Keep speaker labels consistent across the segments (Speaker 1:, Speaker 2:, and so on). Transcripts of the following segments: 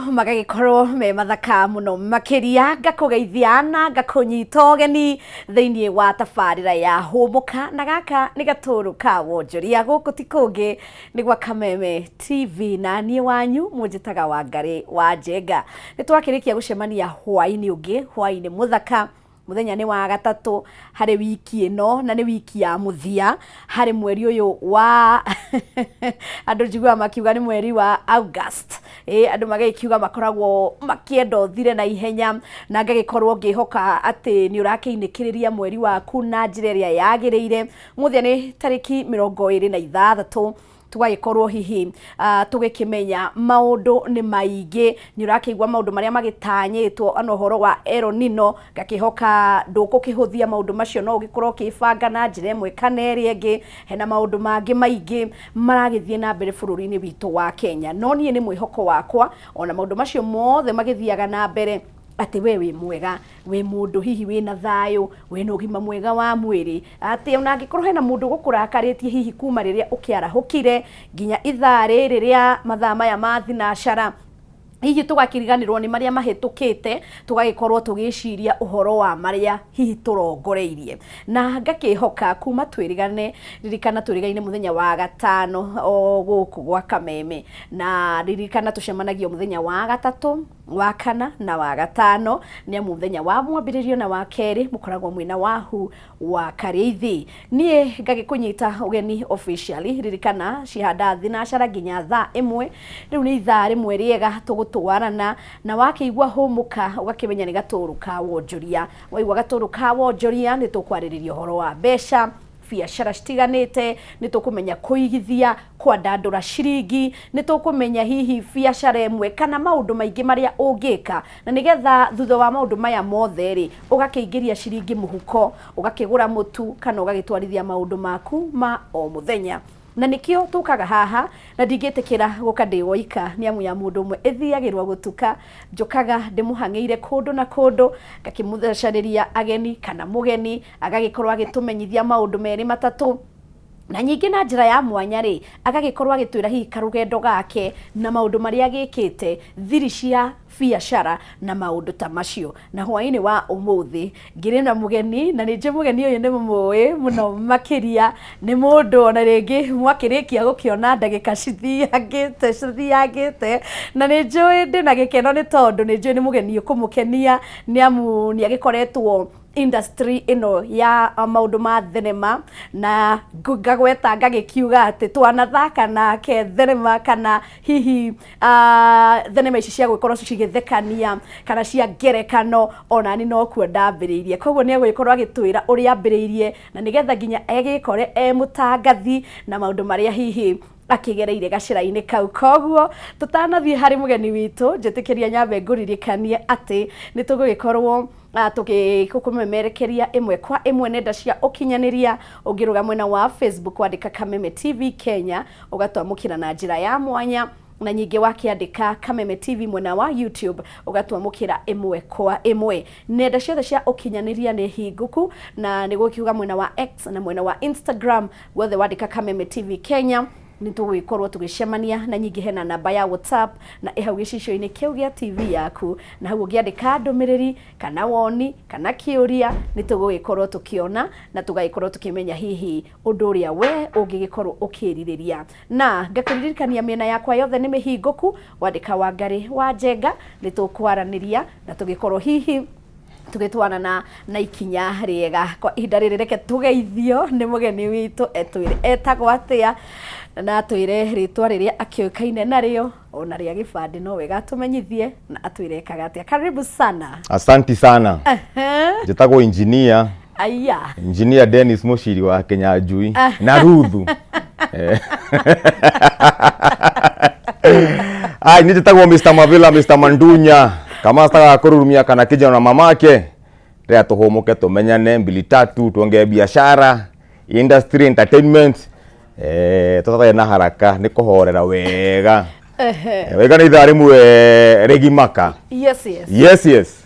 Speaker 1: Magagĩkorwo me mathaka mũno makĩria. Ngakũgeithia na ngakũnyita ũgeni thĩinĩ wa tabarĩra ya Hũmũka, na gaka nĩ gatũrũ ka wonjoria. Gũkũ ti kũngĩ, nĩ gwa Kameme TV, na niĩ wanyu mũnjĩtaga Wangarĩ wa Njenga. Nĩ twakĩrĩkia gũcemania hwaĩ-inĩ ũngĩ, hwaĩ-inĩ mũthaka. Mũthenya nĩ wa gatatũ harĩ wiki ĩno, na nĩ wiki ya mũthia harĩ mweri ũyũ wa, andũ njiguaga makiuga nĩ mweri wa August. Ĩ andũ magagĩkiuga makoragwo makĩenda ũthire na ihenya, na ngagĩkorwo ngĩhoka atĩ nĩ ũrakĩinĩkĩrĩria mweri waku na njĩra ĩrĩa yagĩrĩire. Mũthia nĩ tarĩki 26, tũgagĩkorwo hihi tũgĩkĩmenya maũndũ nĩ maingĩ. Nĩ ũrakĩigua maũndũ marĩa magĩtanyĩtwo, ona ũhoro wa El Nino, ngakĩhoka ndũgũkĩhũthia maũndũ macio, no ũgĩkorwo ũkĩbanga na njĩra ĩmwe kana ĩrĩa ĩngĩ. Hena maũndũ mangĩ maingĩ maragĩthiĩ na mbere bũrũri-inĩ witũ wa Kenya, no niĩ nĩ mwĩhoko wakwa, ona maũndũ macio mothe magĩthiaga na mbere, atĩ we wĩ mwega, wĩ mũndũ hihi wĩna thayũ, wĩna ũgima mwega wa mwĩrĩ, atĩ ona angĩkorwo hena mũndũ ũgũkũrakarĩtie hihi kuma rĩrĩa ũkĩarahũkire nginya ithaa rĩrĩ rĩa mathaa maya ma thinacara, hihi tũgakĩriganĩrwo nĩ marĩa mahĩtũkĩte, tũgagĩkorwo tũgĩciria ũhoro wa marĩa hihi tũrongoreirie. Na ngakĩhoka kuma twĩrĩgane, ririkana twĩrĩgaine mũthenya wa gatano o gũkũ gwa Kameme, na ririkana tũcemanagia mũthenya wa gatatũ, wa kana na wa gatano, nĩ amu mũthenya wa mwambĩrĩrio na wa kerĩ mũkoragwo mwĩna wahu wa Karĩithi. Niĩ ngagĩkũnyita ũgeni officially. Ririkana cihanda thinacara nginya thaa 1. Rĩu nĩ ithaa rĩmwe rĩega tũgũtwarana, na wakĩigua Hũmũka ũgakĩmenya nĩ gatũrũ ka wonjoria. Waigua gatũrũ ka wonjoria, nĩ tũkwarĩrĩria ũhoro wa mbeca, biacara citiganĩte, nĩ tũkũmenya kũigithia, kwandandũra ciringi, nĩ tũkũmenya hihi biacara ĩmwe kana maũndũ maingĩ marĩa ũngĩka, na nĩgetha thutha wa maũndũ maya mothe rĩ, ũgakĩingĩria ciringi mũhuko, ũgakĩgũra mũtu kana ũgagĩtwarithia maũndũ maku ma o mũthenya. Na nĩkĩo tũkaga haha, na ndingĩtĩkĩra gũka ndĩ woika, nĩ amu ya mũndũ ũmwe ĩthiagĩrwo gũtuka. Njũkaga ndĩmũhang'ĩire kũndũ na kũndũ, ngakĩmũcarĩria ageni kana mũgeni, agagĩkorwo agĩtũmenyithia maũndũ merĩ matatũ, na nyingĩ na njĩra ya mwanya rĩ, agagĩkorwo agĩtwĩra hihi karũgendo gake na maũndũ marĩa agĩkĩte, thiri cia biacara na maũndũ ta macio. Na hwaĩ-inĩ wa ũmũthĩ ngĩrĩ na mũgeni, na nĩ njũĩ mũgeni ũyũ nĩ mũmũĩ mũno makĩria. Nĩ mũndũ ona rĩngĩ mwakĩrĩkia gũkĩona ndagĩka cithiangĩte cithiangĩte, na nĩ njũĩ ndĩna gĩkeno nĩ tondũ nĩ njũĩ nĩ mũgeni ũkũmũkenia, nĩ amu nĩ agĩkoretwo industry ĩno ya maũndũ ma thenema, na ngagweta ngagĩkiuga atĩ twanathaka nake thenema, kana hihi thenema ici cia gũgĩkorwo cigĩthekania kana cia ngerekano, onani nokuo ndambĩrĩirie. Koguo nĩ egũgĩkorwo agĩtwĩra ũrĩa ambĩrĩirie, na nĩgetha nginya egĩkore e mũtangathi na maũndũ marĩa hihi akĩgereire gacĩra-inĩ kau. Koguo tũtanathiĩ harĩ mũgeni witũ, njĩtĩkĩria nyambe ngũririkanie atĩ nĩ tũgũgĩkorwo tũgĩkũmemerekeria ĩmwe kwa ĩmwe nenda cia ũkinyanĩria. Ũngĩrũga mwena wa Facebook, wandĩka Kameme TV Kenya, ũgatwamũkĩra na njĩra ya mwanya, na nyingĩ wakĩandĩka Kameme TV mwena wa YouTube, ũgatwamũkĩra ĩmwe kwa ĩmwe. Nenda ciothe cia ũkinyanĩria nĩ hingũku, na nĩ gũkiuga mwena wa X na mwena wa Instagram, guothe wandĩka Kameme TV Kenya nĩ tũgũgĩkorwo tũgĩcemania. Na nyingĩ hena namba ya WhatsApp, na ĩ hau gĩcicio-inĩ kĩu gĩa TV yaku, na hau ũngĩandĩka ndũmĩrĩri kana woni kana kĩũria, nĩ tũgũgĩkorwo tũkĩona na tũgagĩkorwo tũkĩmenya hihi ũndũ ũrĩa we ũngĩgĩkorwo ũkĩrirĩria. Na ngakũririkania mĩena yakwa yothe nĩ mĩhingũku, wandĩka Wangarĩ wa Njenga nĩ tũkwaranĩria na tũgĩkorwo hihi tũgĩtwarana na ikinya rĩega. Kwa ihinda rĩrĩ, reke tũgeithio nĩ mũgeni witũ, etwĩre etagwo atĩa, na atwĩre rĩtwa rĩrĩa akĩũĩkaine narĩo ona rĩa gĩbandĩ, no wega atũmenyithie na atwĩre ekaga atĩa. Karibu sana.
Speaker 2: Asanti sana. Njĩtagwo engineer.
Speaker 1: Aya.
Speaker 2: Engineer Dennis Mushiri wa Kinyanjui na Ruthu. Ai, nĩ njĩtagwo Mr. Mavila, Mr. Mandunya, kamasta ga kũrurumia kana kijana na mamake. Rĩa tũhũmũke, tũmenyane mbili tatu, tuongee biashara, industry, entertainment. Tũtarĩ na haraka, nĩ kũhorera wega. Wega nĩ ithaa rĩmwe rĩgimaka.
Speaker 1: Yes.
Speaker 2: Yes.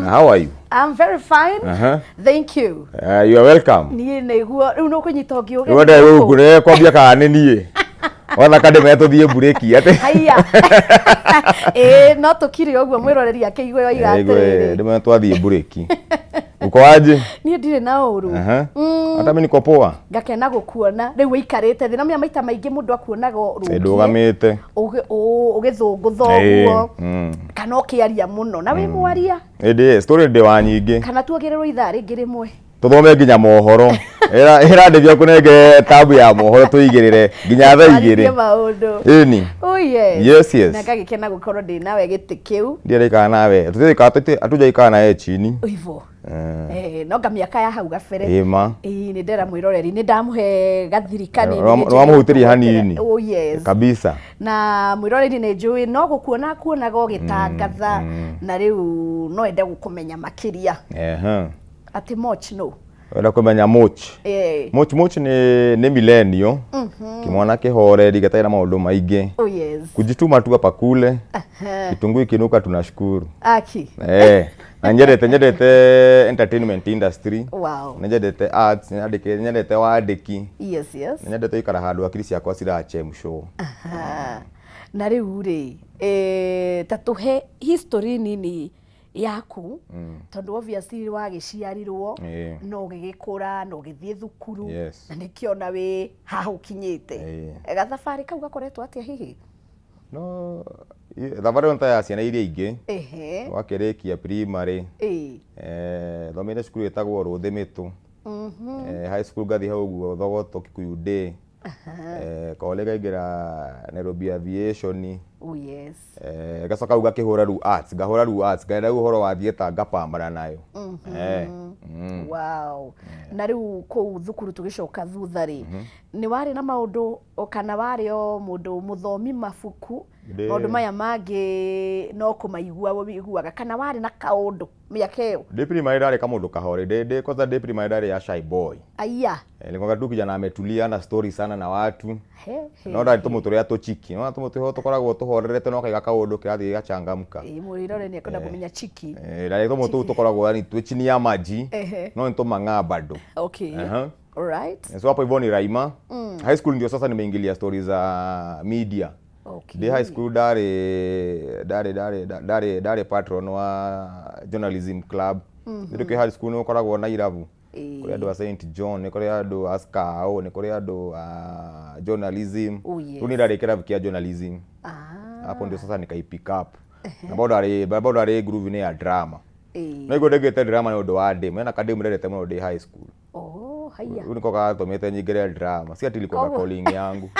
Speaker 2: How are you?
Speaker 1: I'm very fine. Thank you.
Speaker 2: You are welcome.
Speaker 1: Niĩ nĩguo rĩu nĩ ũkũnyita ũngĩ.
Speaker 2: Rĩu wenda rĩu kwambia kana nĩ niĩ? Wathaka ndĩmere tũthiĩ mburĩki atĩ.
Speaker 1: Haiya, ĩĩ, no tũkire ũguo mwĩroreri akĩigua oiga atĩrĩrĩ.
Speaker 2: Ndĩmere twathiĩ mburĩki. Uko aje?
Speaker 1: Niĩ ndirĩ na ũru.
Speaker 2: Aha. Hata mimi niko poa.
Speaker 1: Ngakena gũkuona rĩu wĩikarĩte thĩ na mĩa maita maingĩ mũndũ akuonaga rũngiĩ
Speaker 2: Ndũgamĩte.
Speaker 1: Ũgĩthũngũtha ũguo kana ũkĩaria mũno na wĩ mwaria.
Speaker 2: Ĩndĩ story ndĩ wa nyingĩ.
Speaker 1: Kana tuongererwo ithaa rĩngĩ rĩmwe.
Speaker 2: Tuthome nginya mohoro. Ĩra ndĩthia kũnenge tabu ya mohoro tũigĩrĩre nginya thaa
Speaker 1: Twarithie
Speaker 2: 2.
Speaker 1: Maũndũ.
Speaker 2: Ĩni.
Speaker 1: Oh yes.
Speaker 2: Yes, yes.
Speaker 1: Na ngagĩkena gũkorwo ndĩ nawe gĩtĩ kĩu.
Speaker 2: Ndiarĩikara nawe. Tũtirĩikara hatujaikara nawe chini.
Speaker 1: Ivo. Eh, no nga mĩaka ya hau gabere.
Speaker 2: Ĩma.
Speaker 1: Ĩĩ, nĩ ndera mwĩroreri nĩ ndamũhe gathiri kanini.
Speaker 2: Nĩwamũhutirie hanini.
Speaker 1: Oh yes.
Speaker 2: Kabisa.
Speaker 1: Na mwĩroreri nĩ njũĩ no gũkuona akuonaga ũgĩtangatha na rĩu no ende gũkũmenya makĩria.
Speaker 2: Ehe.
Speaker 1: Atĩ moch no.
Speaker 2: Wenda kũmenya moch.
Speaker 1: Eh.
Speaker 2: Moch moch nĩ millennial. Kĩmwana kĩhoreri gĩtarĩ na maũndũ maingĩ.
Speaker 1: Oh yes.
Speaker 2: Kujituma tu hapa kule. Kitunguu ikinuka tunashukuru.
Speaker 1: Aki.
Speaker 2: Eh, na nyendete entertainment industry.
Speaker 1: Wow.
Speaker 2: Nĩ nyendete arts, nyendete wandĩki.
Speaker 1: Yes, yes.
Speaker 2: Nĩ nyendete gũikara handũ hakiri ciakwa cirachemshwo.
Speaker 1: Aha. Na rĩu rĩ, ta tũhe history nini yaku tondũ obviously wagĩciarirwo na ũgĩgĩkũra na ũgĩthiĩ thukuru na nĩkĩo ona wĩ haha ũkinyĩte. Gathabarĩ kau gakoretwo atĩa hihi?
Speaker 2: No thabarĩ ĩyo nĩ ta ya ciana iria ingĩ. Wakĩrĩkia primary. Thomeire cukuru ĩtagwo Rũthĩ Mĩtũ. High school ngathiĩ hau ũguo Thogoto Kikuyu Day. Kole ngaingĩra Nairobi Aviation.
Speaker 1: Oh yes.
Speaker 2: Ngacoka rĩu ngakĩhũra rĩu arts, ngahũra rĩu arts, ngenda rĩu ũhoro wa theatre ngapambana nayo.
Speaker 1: Wow. Na rĩu kũu thukuru tũgĩcoka thutha rĩ, nĩ warĩ na maũndũ kana warĩ o mũndũ mũthomi mabuku, maũndũ maya mangĩ no kũmaigua ũiguaga, kana warĩ na kaũndũ mĩaka ĩyo?
Speaker 2: Ndĩ primary ndarĩ kamũndũ kahore, ndĩ kwanza ndĩ primary ndarĩ ya shy boy.
Speaker 1: Aya.
Speaker 2: Nilikuwa tu kijana ametulia na story sana na watu.
Speaker 1: He, he.
Speaker 2: No ndarĩ tũmũtũ tũrĩa tũchiki. No tũmũtũ tũrĩa tũkoragwo tũhorerete no kaiga kaũndũ kĩrathiĩ gĩgachangamka.
Speaker 1: Ĩĩ, mwĩrore nĩ ekwenda kũmenya chiki.
Speaker 2: Ndarĩ tũmũtũ tũu tũkoragwo yani twĩ chini ya maji. No nĩ tũmang'aa bado.
Speaker 1: Okay. All right.
Speaker 2: So hapo hivyo ni Raima. High school ndio sasa nimeingilia stories za media.
Speaker 1: Okay.
Speaker 2: Ndĩ high school ndarĩ patron wa journalism club. Nĩ kwĩ high school nĩ gũkoragwo na irabu. Kũrĩ andũ a St John, nĩ kũrĩ andũ a SCAO, nĩ kũrĩ andũ a journalism.
Speaker 1: Oh, yes.
Speaker 2: Rĩu niĩ ndarĩ kĩrabu kĩa journalism. Hapo ndio sasa nikai pick up. Na bado ndarĩ groove-inĩ ya drama. No igua ndĩngĩte drama nĩ ũndũ wa ndĩmu. Hena kandĩmu ndendete mũno ndĩ high school.
Speaker 1: Oh, haiya.
Speaker 2: Rĩu nĩko gatũmĩte nyingĩre drama. Si ati ilikuwa
Speaker 1: Koguo-
Speaker 2: calling yangu.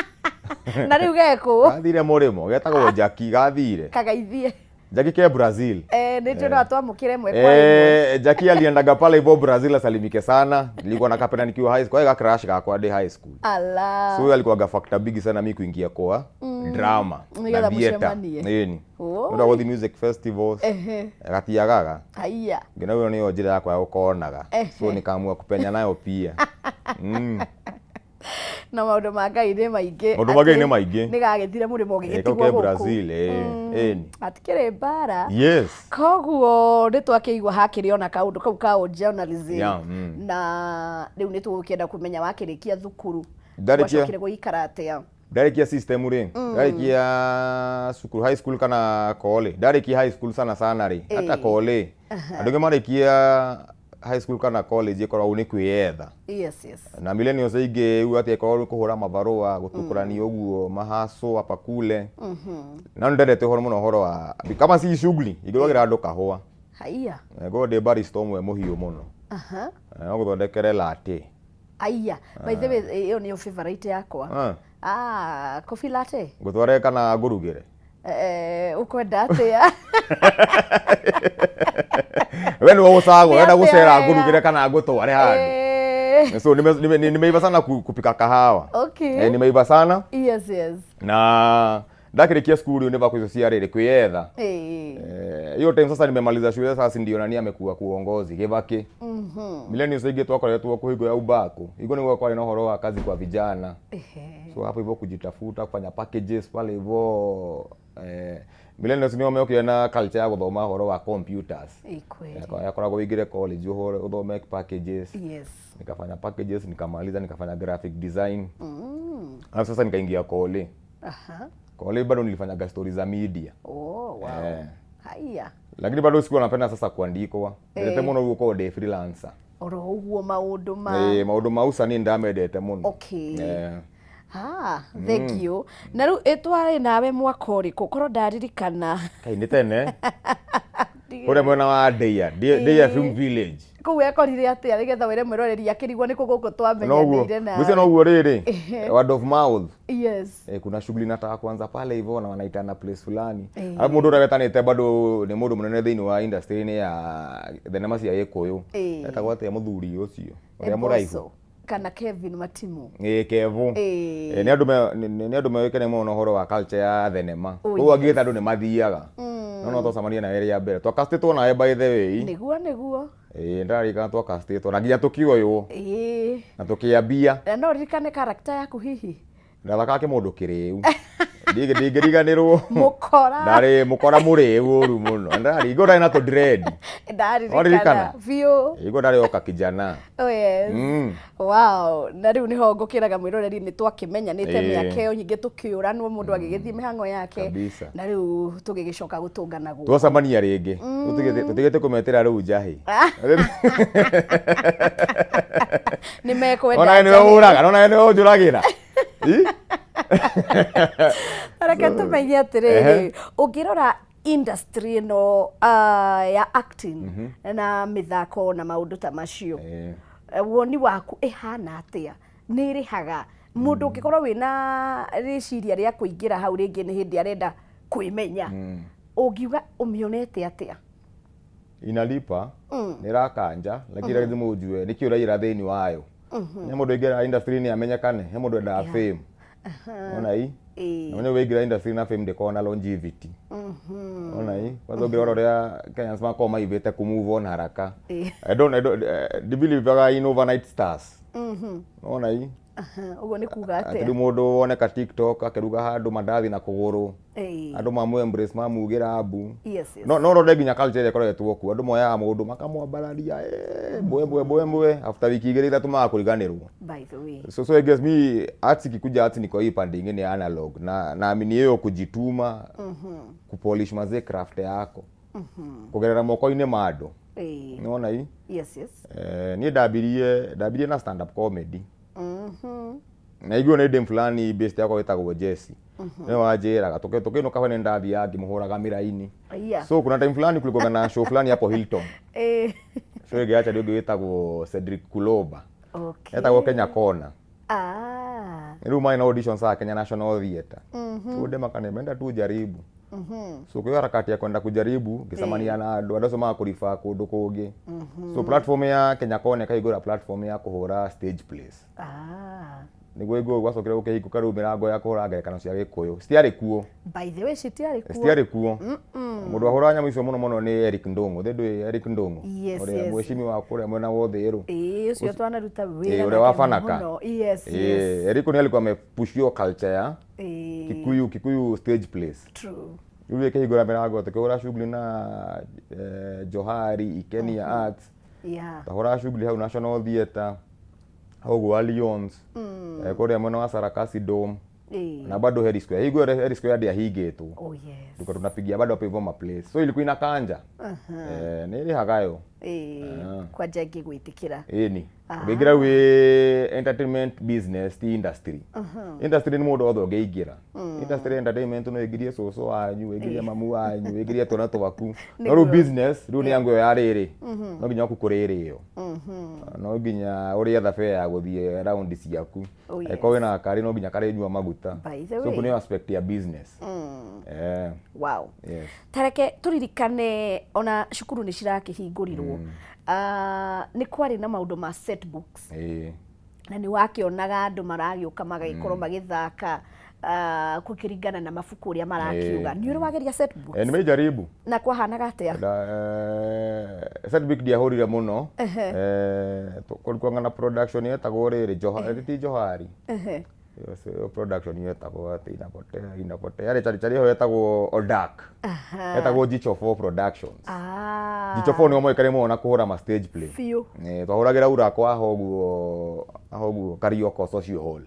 Speaker 1: Na rĩu gekũ?
Speaker 2: Gathire mũrĩmo, getagwo Jackie, gathire.
Speaker 1: Kagaithie.
Speaker 2: Jackie ke Brazil.
Speaker 1: Nĩ njũĩ no atwamũkĩre ĩmwe kwa ĩmwe.
Speaker 2: Jackie aliendaga pale hivyo Brazil asalimike sana. Nilikuwa nakapenda nikiwa high school. Kwa crush gakwa ndĩ high school.
Speaker 1: Ala.
Speaker 2: So huyo alikuwa factor big sana mimi kuingia kwa drama
Speaker 1: Nĩgetha
Speaker 2: na theater.
Speaker 1: mũcemanie.
Speaker 2: Nĩni.
Speaker 1: Oi.
Speaker 2: Ndio gũthiĩ music festivals. Gatiagaga.
Speaker 1: Haiya.
Speaker 2: Ngina huyo nĩyo njĩra yakwa ya gũkonaga. So nikaamua kupenya nayo pia.
Speaker 1: Na maũndũ ma Ngai nĩ maingĩ.
Speaker 2: Maũndũ ma Ngai nĩ maingĩ.
Speaker 1: Nĩ gagĩthire mũrĩmo
Speaker 2: Kau
Speaker 1: ũgĩgĩtigwo
Speaker 2: ke
Speaker 1: gũkũ.
Speaker 2: Brazil, ĩni.
Speaker 1: Hatikĩrĩ mbara.
Speaker 2: Yes.
Speaker 1: Koguo nĩ twakĩigua hakĩrĩ ona kaũndũ kau ka journalism.
Speaker 2: Yeah.
Speaker 1: Na rĩu nĩ tũgũkĩenda kũmenya wakĩrĩkia thukuru.
Speaker 2: Ndarĩkia-
Speaker 1: Wacokire gũikara atĩa?
Speaker 2: Ndarĩkia system rĩ, ndarĩkia cukuru high school kana kole, ndarĩkia high school sana sana rĩ, hata kole andũ angĩ marĩkia high school kana college ĩkoragwo nĩ kwĩyetha.
Speaker 1: Yes, yes.
Speaker 2: Na millennials aingĩ rĩu atĩ ĩkoragwo nĩ kũhũra mabarũa gũtukũrania ũguo mahaco hapa kule. Na nĩ ndendete ũhoro mũno ũhoro wa kama si shughuli ingĩrugagĩra andũ kahũa.
Speaker 1: Haiya.
Speaker 2: Ngorwo ndĩ barista ũmwe mũhiũ mũno.
Speaker 1: Aha.
Speaker 2: No gũthondekere latte.
Speaker 1: Aya, by the way, ĩyo nĩyo favorite yakwa. Ah, coffee latte.
Speaker 2: Ngũtware kana ngũrugĩre?
Speaker 1: Ũkwenda atĩa?
Speaker 2: We nĩwe ũcagũra,
Speaker 1: Nĩ
Speaker 2: wenda
Speaker 1: atĩa
Speaker 2: gũcera
Speaker 1: wega?
Speaker 2: ngũrugĩre kana ngũtware handũ. So nimeiva sana kupika kahawa.
Speaker 1: Okay.
Speaker 2: Nimeiva sana.
Speaker 1: Yes, yes.
Speaker 2: Na ndakĩrĩkia cukuru nĩ bakũ icio cia rĩrĩ kwĩyetha. Hiyo time sasa nimemaliza shule sasa ndio nani amekuwa kuongozi Gĩbakĩ. Millennials aingĩ twakoretwo kũhingo ya ubaku. Hingo nĩguo kwarĩ na ũhoro wa kazi kwa vijana. So hapo hivyo kujitafuta kufanya packages pale hivyo. Millennials nĩo mokire na culture ya gũthoma ũhoro wa computers.
Speaker 1: Ĩ kweli.
Speaker 2: Yakoragwo ũingĩre college ũhoro ũthome packages.
Speaker 1: Yes.
Speaker 2: Nikafanya packages, nikamaliza, nikafanya graphic design. Alafu sasa nikaingia kole. Kole bado nilifanyaga stories za media.
Speaker 1: Oh, wow.
Speaker 2: Eh.
Speaker 1: Haya.
Speaker 2: Lakini bado sikuwa napenda sasa kuandikwa. Ndete mũno gũkorwo ndĩ freelancer.
Speaker 1: Oro ũguo maũndũ ma
Speaker 2: Eh, maũndũ ma usanii ndamendete mũno.
Speaker 1: Okay.
Speaker 2: Eh.
Speaker 1: Ah, thank you. Na rĩu ĩtwarĩ nawe mwaka ũrĩkũ? Korwo ndaririkana.
Speaker 2: Kai nĩ tene. Kũrĩa mwena wa Ndeia, Ndeia Film Village.
Speaker 1: Kũu ekorire atĩa nĩgetha wĩre mwĩroreri akĩrigwo nĩkũ gũkũ
Speaker 2: Noguo.
Speaker 1: twamenyanĩire nawe.
Speaker 2: Mwisho noguo rĩrĩ. Word of mouth.
Speaker 1: Yes.
Speaker 2: Eh, kuna shughuli nataka kuanza pale hivyo na wanaitana place fulani. Alafu mũndũ ũrĩa wetanĩte bado nĩ mũndũ mũnene thĩinĩ wa industry-inĩ ya thenema cia Gĩkũyũ. Etagwo atĩa mũthuri ũcio? Ũrĩa mũraihu.
Speaker 1: Eboso kana Kevin Matimu.
Speaker 2: Ĩĩ Kevu.
Speaker 1: Ĩĩ.
Speaker 2: Ĩĩ, nĩ andũ nĩ andũ moĩkaine mũno na ũhoro wa culture ya thenema.
Speaker 1: Oh,
Speaker 2: Koguo angĩta andũ nĩ mathiaga. No twacemania nawe rĩa mbere. Twakastĩtwo nawe by the way.
Speaker 1: Nĩguo nĩguo.
Speaker 2: Ĩĩ ndĩraririkana twakastĩtwo na nginya tũkĩoywo
Speaker 1: Ĩĩ.
Speaker 2: na tũkĩambia.
Speaker 1: Na no ũririkane character yaku hihi?
Speaker 2: Ndathakaga kĩmũndũ kĩrĩu. Ndingĩriganĩrwo.
Speaker 1: Mũkora.
Speaker 2: Ndarĩ mũkora mũrĩu ũru mũno. Ndĩraringwo ndarĩ na tũ-dread.
Speaker 1: Ndaririkana.
Speaker 2: Waririkana?
Speaker 1: Biũ.
Speaker 2: Igua ndarĩ oka kijana.
Speaker 1: Oh, yes. Wow. Na rĩu nĩho ngũkĩraga mwĩroreri nĩ twakĩmenyanĩte mĩaka ĩyo nyingĩ tũkĩũranwo mũndũ agĩgĩthiĩ mĩhang'o yake.
Speaker 2: Kabisa.
Speaker 1: Na rĩu tũgĩgĩcoka gũtũngana gũkũ.
Speaker 2: Twacemania rĩngĩ. Tũtigĩte kũmetĩra rĩu njahĩ.
Speaker 1: Nĩ mekwenda
Speaker 2: Onawe nĩwe
Speaker 1: njahĩ.
Speaker 2: ũraga, onawe nĩwe ũnjũragĩra. Ĩ?
Speaker 1: Reke tũmenye atĩrĩrĩ, ũngĩrora industry ĩno ya acting na mĩthako na maũndũ ta macio, woni waku ĩhana atĩa? Nĩ ĩrĩhaga? Mũndũ ũngĩkorwo wĩna rĩciria rĩa kũingĩra hau rĩngĩ nĩ hĩndĩ arenda kwĩmenya, ũngiuga ũmĩonete atĩa?
Speaker 2: Inalipa, nĩ ĩrakanja, lakini lazima ujue nĩkĩ ũraira thĩinĩ wayo. He mũndũ aingĩraga industry nĩ amenyekane, he mũndũ endaga fame. Ona hii? Na mwenye waingĩra industry na fame ndĩkoragwo na longevity. Ona hii? Kwanza ũngĩrora ũrĩa Kenyans makoragwo maivĩte kũ move on haraka. I don't ndibelievaga in overnight stars. Ona hii?
Speaker 1: Ũguo nĩ kuga
Speaker 2: Atĩ
Speaker 1: atĩa?
Speaker 2: rĩu mũndũ woneka TikTok akĩruga handũ mandathi na kũgũrũ. Andũ mamũ embrace mamugĩra mbu.
Speaker 1: Yes, yes.
Speaker 2: No rore nginya culture ĩrĩa ĩkoretwo kuo. Andũ moyaga mũndũ makamwambararia, mbwe mbwe mbwe mbwe, after wiki igĩrĩ ithatũ magakũriganĩrwo.
Speaker 1: By the way.
Speaker 2: So I guess mi arts ikikuja arts niko hii pande ingine ya analog na naamini hiyo kujituma, kupolish mazee craft yako. Kugerera moko-inĩ ma andũ. Nĩwona hii?
Speaker 1: Yes, yes.
Speaker 2: Niĩ ndambirie na stand up comedy. Na iguo nĩ ndĩ fulani based yakwa wĩtagwo Jesse. Nĩwe wanjĩraga tũkĩinũka hwaĩ-inĩ ndathiaga ngĩmũhũraga mĩraini. So kuna time fulani kulikuwa na show fulani hapo Hilton. Show ĩngĩ ya ũngĩ wĩtagwo Cedric Kuloba. Etagwo Kenya Corner. Rĩu marĩ na auditions za Kenya National Theatre. Mm Ndĩ tu jaribu. So kwa hiyo harakati ya kwenda kujaribu ngĩcemania na andũ acio magakũriba kũndũ kũngĩ. So platform ya Kenya Corner ĩkahingũra platform ya kũhũra stage plays. Nĩguo iguo gwacokire gũkĩhingũka rĩu mĩrango ya kũhũra ngerekano cia Gĩkũyũ. Citiarĩ kuo.
Speaker 1: By the way, citiarĩ kuo.
Speaker 2: Citiarĩ kuo. Mũndũ wahũraga nyamũ icio mũno mũno nĩ Eric Ndũng'ũ. Thĩ ndũĩ Eric Ndũng'ũ?
Speaker 1: Yes,
Speaker 2: Ũrĩa
Speaker 1: yes.
Speaker 2: mheshimiwa kũrĩa mwena wa Ũthĩrũ.
Speaker 1: Ĩĩ, ũcio twanaruta wĩra
Speaker 2: Ũrĩa wa
Speaker 1: nake
Speaker 2: Fanaka.
Speaker 1: mũno. Yes, yes.
Speaker 2: Eric nĩ alikuwa amepushio culture ya Kikuyu stage plays.
Speaker 1: True.
Speaker 2: Rĩu ĩkĩhingũra mĩrango tũkĩhũra shughuli na Johari, Ikenia Arts. Twahũraga shughuli hau National Theatre, hau gwa Lions, kũrĩa mwena wa Sarakasi Dome. Na bado Heri Square. Hii Heri Square ndĩahingĩtwo.
Speaker 1: Oh, yes.
Speaker 2: Tulikuwa tunapigia bado hapo hivyo ma place. So ilikuwa inakanja. Nĩ ĩrĩhaga yo.
Speaker 1: Kwanja ngĩgwĩtĩkĩra.
Speaker 2: Ĩni. Ũngĩingĩra wĩ entertainment business ti industry. Industry nĩ mũndũ wothe ũngĩingĩra. Industry entertainment no ĩingĩrie cũcũ wanyu, ĩingĩrie mamu wanyu, ĩingĩrie twana twaku. No rĩu business rĩu nĩ yangu ĩyo ya rĩrĩ. No nginya waku kũrĩrĩo. No nginya ũrĩe thabe ya gũthiĩ round ciaku.
Speaker 1: Oh, yes.
Speaker 2: Angĩkorwo wĩna gakari no nginya karĩnyua maguta.
Speaker 1: By the
Speaker 2: So
Speaker 1: way.
Speaker 2: kuna aspect ya business.
Speaker 1: Wow.
Speaker 2: Yes.
Speaker 1: Tareke tũririkane ona cukuru nĩ cirakĩhingũrirwo. Nĩ kwarĩ na maũndũ ma set books. Na nĩ wakĩonaga andũ maragĩũka magagĩkorwo magĩthaka gũkĩringana na mabuku ũrĩa marakiuga. Nĩ ũrĩ wageria set books?
Speaker 2: Nimejaribu.
Speaker 1: Na kwahanaga atĩa?
Speaker 2: Set book ndiahũrire mũno. Kulikuwa na production yetagwo rĩrĩ Johari, ti Johari. Ĩyo production yetagwo atĩ inapotea inapotea yarĩ chari chari ĩyo yetagwo Odak. Yetagwo Jicho 4 Productions. Jicho 4 nĩo moĩkaine mũno na kũhũra ma stage play.
Speaker 1: Biũ.
Speaker 2: Eh, twahũragĩra urako haha ũguo haha ũguo Karioko Social Hall.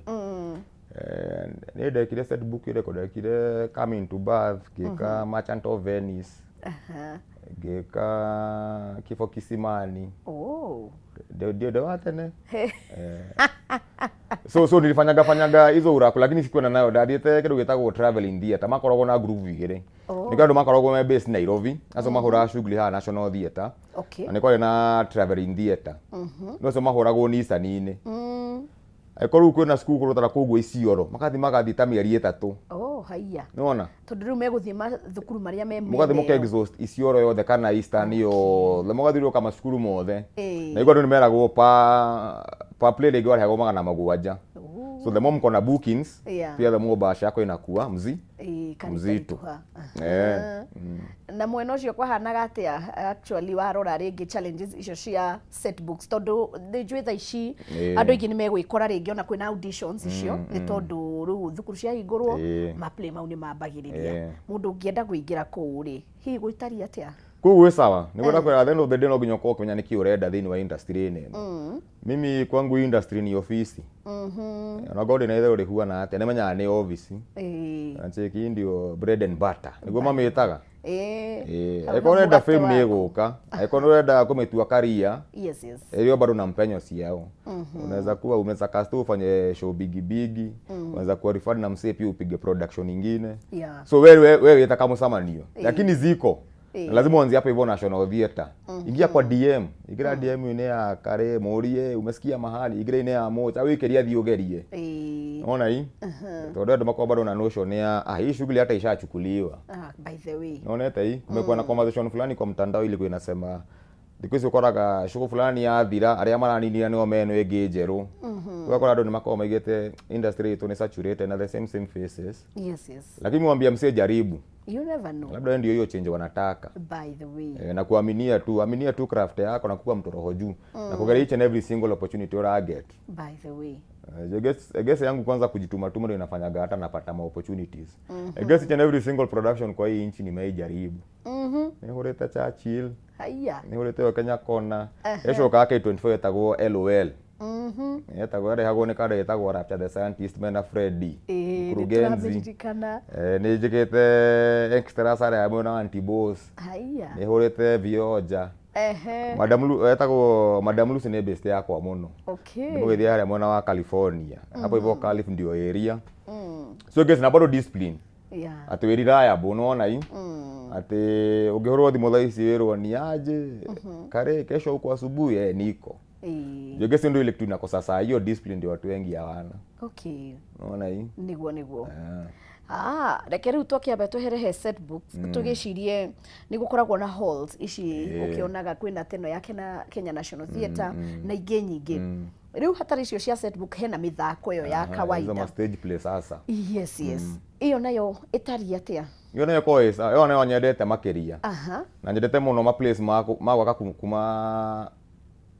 Speaker 2: Eh, nĩ ndekire set book ĩrĩkũ ndekire Coming to Birth ngĩka Merchant of Venice ngĩka Kifo Kisimani.
Speaker 1: Oh.
Speaker 2: Ndio ndio ndio wa tene. Eh. So nilifanyaga fanyaga hizo uraku lakini sikuwa nayo ndathiĩte kĩndũ gĩtagwo traveling theatre makoragwo na group igĩrĩ. Nĩ kũrĩ andũ makoragwo me base Nairobi acio mahũraga shughuli haha National Theatre. Na nĩ kwarĩ na traveling theatre. No acio mahũragwo Nissan-inĩ. Angĩkorwo rĩu kwĩna cukuru kũrũtara kũguo Isiolo magathiĩ magathiĩ ta mĩeri 3.
Speaker 1: Oh, haiya.
Speaker 2: Nĩwona?
Speaker 1: Tondũ rĩu megũthiĩ mathukuru marĩa me
Speaker 2: Mũgathiĩ
Speaker 1: mĩena
Speaker 2: mũka
Speaker 1: ĩyo.
Speaker 2: exhaust Isiolo yothe kana Eastern yothe mũgathiũrũrũka macukuru mothe.
Speaker 1: Ĩĩ.
Speaker 2: Na igua andũ nĩ meragwo pa play rĩngĩ warĩhagwo 700. So the more mko na bookings, pia the more bahasha yako inakuwa
Speaker 1: Ĩĩ, kana
Speaker 2: mzito.
Speaker 1: ikaritũha.
Speaker 2: Eh.
Speaker 1: Na mwena ũcio kwahanaga atĩa actually warora rĩngĩ challenges icio cia set books tondũ nĩ njũĩ thaa ici andũ aingĩ nĩ megwĩkora rĩngĩ ona kwĩna auditions icio nĩ tondũ rĩu thukuru ciahingũrwo ma play mau nĩ mambagĩrĩria mũndũ ũngĩenda kũingĩra kũu rĩ hihi gũitariĩ atĩa?
Speaker 2: Kũu gwĩ sawa nĩ gwenda kwĩra at the end of the day no nginya ũkorwo ũkĩmenya nĩkĩ ũrenda thĩinĩ wa industry ĩno. Mimi kwangu industry ni ofisi. Ona ngorwo ndĩna itherũ rĩhuana atĩa nĩmenyaga nĩ ofisi. Na cheki ndio bread and butter nĩguo mamĩtaga.
Speaker 1: Ĩĩ. Hau
Speaker 2: Angĩkorwo
Speaker 1: na
Speaker 2: ũrenda
Speaker 1: mũgate
Speaker 2: fame nĩ
Speaker 1: waku.
Speaker 2: ĩgũka, angĩkorwo ũrenda kũmĩtua career
Speaker 1: Yes.
Speaker 2: ĩrĩ o bado na mpenyo ciao. Unaweza kuwa unaweza cast ufanye show bigi bigi, unaweza kuwa referred na msee pia upige production ingine. So wewe wewe wĩta kamũcemanio lakini ziko Na lazima uanzie hapo hivyo National Theatre. Ingia kwa DM, ingira DM ine ya Kare mũrie umesikia mahali, ingira ine ya Mocha wĩkĩrie thiĩ ũgerie. Ona hii tondũ andũ makoragwo bado na notion ya ah, hii shughuli hata ishachukuliwa.
Speaker 1: Ah, by the way.
Speaker 2: Unaona hii kumekuwa na conversation fulani kwa mtandao ilikuwa inasema thikũ ici ũkoraga shughuli fulani yathira arĩa maraninira nĩo meno ĩngĩ njerũ. Ũgakora andũ nĩ makoragwo maigĩte industry itũ nĩ saturated na the same same faces.
Speaker 1: Yes.
Speaker 2: Lakini mwambia msee jaribu.
Speaker 1: You never know.
Speaker 2: Labda ndio hiyo change wanataka.
Speaker 1: By the way.
Speaker 2: Na kuaminia tu, aminia tu craft yako na kuwa mtu roho juu na kuangalia each and every single opportunity ura get.
Speaker 1: By the way.
Speaker 2: I guess yangu kwanza kujituma tuma ndio inafanyaga hata napata ma opportunities. I guess each and every single production kwa hii nchi nimeijaribu. Nihurite Churchill,
Speaker 1: Haiya.
Speaker 2: nihurite Kenya Kona. Ĩcoka K24 yetagwo LOL. Yetagwo yarehagwo nĩ kanda yetagwo Rapture the Scientist mena Freddy.
Speaker 1: Ĩĩ,
Speaker 2: Mkurugenzi.
Speaker 1: nĩtũramĩririkana.
Speaker 2: Nĩ njĩkĩte extras harĩa mwena wa Antibos.
Speaker 1: Haiya.
Speaker 2: Nĩhũrĩte Vioja. Madam Lu, etagwo Madam Lucy nĩ best yakwa mũno. Nĩmũgĩthiĩ harĩa mwena wa California. Hapo hivyo Calif ndio area. So guess na bado discipline. Atĩ wĩ reliable nĩwona hii? Atĩ ũngĩhũrwo thimũ thaa ici wĩrwo ni aje kare kesho huko asubuhi niko. Ndio guess ndio ile kitu inakosa saa hiyo discipline ndio watu wengi hawana. Unaona hii?
Speaker 1: Niguo niguo. Ah, reke rĩu twakĩamba twehere he set books tũgĩcirie nĩ gũkoragwo na halls ici ũkĩonaga kwĩna teno ya Kenya National Theatre na ingĩ nyingĩ. Rĩu hatarĩ icio cia set book hena mĩthako ĩyo ya
Speaker 2: Aha, hizo
Speaker 1: kawaida.
Speaker 2: ma stage play sasa.
Speaker 1: Yes. Ĩyo nayo ĩtariĩ atĩa?
Speaker 2: Ĩyo nayo ĩkoragwo ĩ sawa, ĩyo nayo nyendete makĩria. Na nyendete mũno ma plays ma gwaka kuma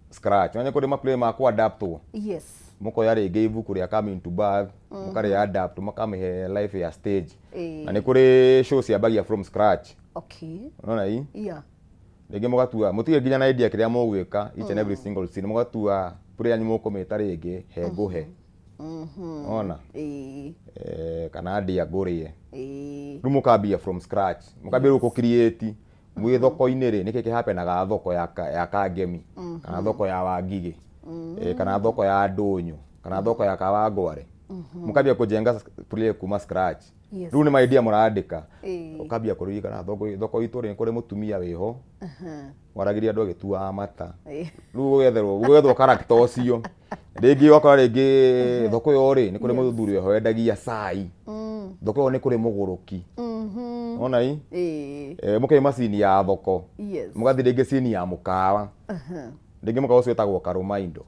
Speaker 2: scratch. Wanya kũrĩ ma play ma kũ adaptwo. Mũkoya rĩngĩ ibuku rĩa Coming to Birth, mũkarĩ adapt, mũkamĩhe life ya stage. Na nĩ kũrĩ show ciambagia from scratch. Unaona hii? Rĩngĩ mũgatua, mũtige nginya na idea kĩrĩa mũgwĩka each and every single scene, mũgatua play yanyu mũkũmĩta rĩngĩ he ngũhe. Ona? Kana ndia ngũrĩe. Rĩu mũkambia from scratch. Mũkambia rĩu kũ create mwĩ thoko-inĩ rĩ, nĩkĩ kĩhapenaga thoko ya Kangemi, kana thoko ya Wangigĩ, kana thoko ya Ndũnyũ, kana thoko ya Kawangware. Mũkambia kũjenga play kuma scratch. Rĩu nĩ ma idea mũrandĩka. Ũkambia kũririkana thoko itũ rĩ, nĩ kũrĩ mũtumia wĩho, waragĩria andũ agĩtuaga mata. Rĩu ũgethwo character ũcio. Rĩngĩ ũgakora rĩngĩ thoko ĩyo rĩ, nĩ kũrĩ mũthuri wĩho wendagia cai. Thoko ĩyo nĩ kũrĩ mũgũrũki. Wona ĩ? Mũkaima scene ya thoko. Mũgathiĩ rĩngĩ scene ya mũkawa. Rĩngĩ mũkawa ũcio wĩtagwo Karũmaindo.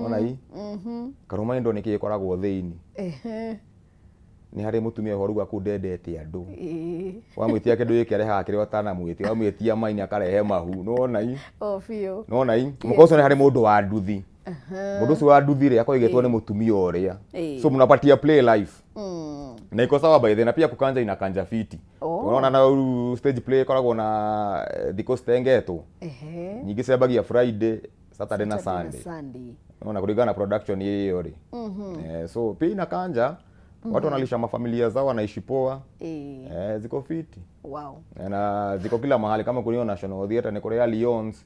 Speaker 2: Wona ĩ? Karũmaindo nĩ kĩĩ gĩkoragwo thĩinĩ? Nĩ harĩ mũtumia ũhoro uga kũu ndendete andũ. Wamwĩtia kĩndũ gĩkĩ arehaga kĩrĩa ũtanamwĩtia, wamwĩtia maini akarehe mahu. Nĩwona ĩ?
Speaker 1: O biũ.
Speaker 2: Nĩwona ĩ? Mũkawa ũcio nĩ harĩ mũndũ wa nduthi. Mũndũ ũcio wa nduthi rĩ akorwo aigĩtwo nĩ mũtumia ũrĩa.
Speaker 1: Ĩĩ.
Speaker 2: So mnapatia play life na iko sawa by then, na pia kukanja inakanja fiti. Unaona na rĩu stage play ĩkoragwo na thikũ citengetwo. Nyingĩ ciambagia Friday, Saturday na
Speaker 1: Saturday
Speaker 2: Sunday.
Speaker 1: Sunday.
Speaker 2: Unaona, kulingana na production hiyo rĩ. So pia inakanja, watu wanalisha mafamilia zao, wanaishi poa. Ziko fiti. Na ziko kila mahali, kama kunio National Theatre, nĩ kũrĩ ya Lions,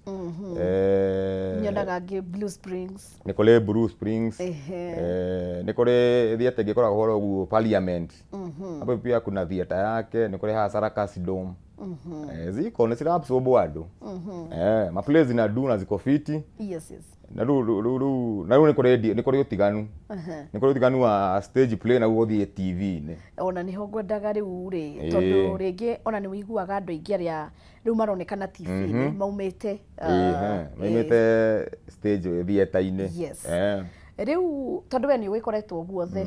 Speaker 1: Nyonaga ngĩ Blue Springs.
Speaker 2: Nĩ kũrĩ Blue Springs. Nĩ kũrĩ theatre ĩngĩ ĩkoragwo horo ũguo Parliament, hapo pia kuna theatre yake, nĩ kũrĩ haha Sarakasi Dome. Ziko nĩ ciraabsorb andũ. Maplay zinadu na ziko fiti. Na rĩu nĩ kũrĩ ũtiganu wa stage play na gũthiĩ TV-inĩ.
Speaker 1: Ona niho ngwendaga rĩu rĩ, tondũ rĩngĩ ona nĩ wĩiguaga andũ aingĩ arĩa rĩu maronekana TV-inĩ maumĩte
Speaker 2: Maimĩte stage theatre-inĩ.
Speaker 1: Rĩu tondũ we nĩ ũgĩkoretwo guothe,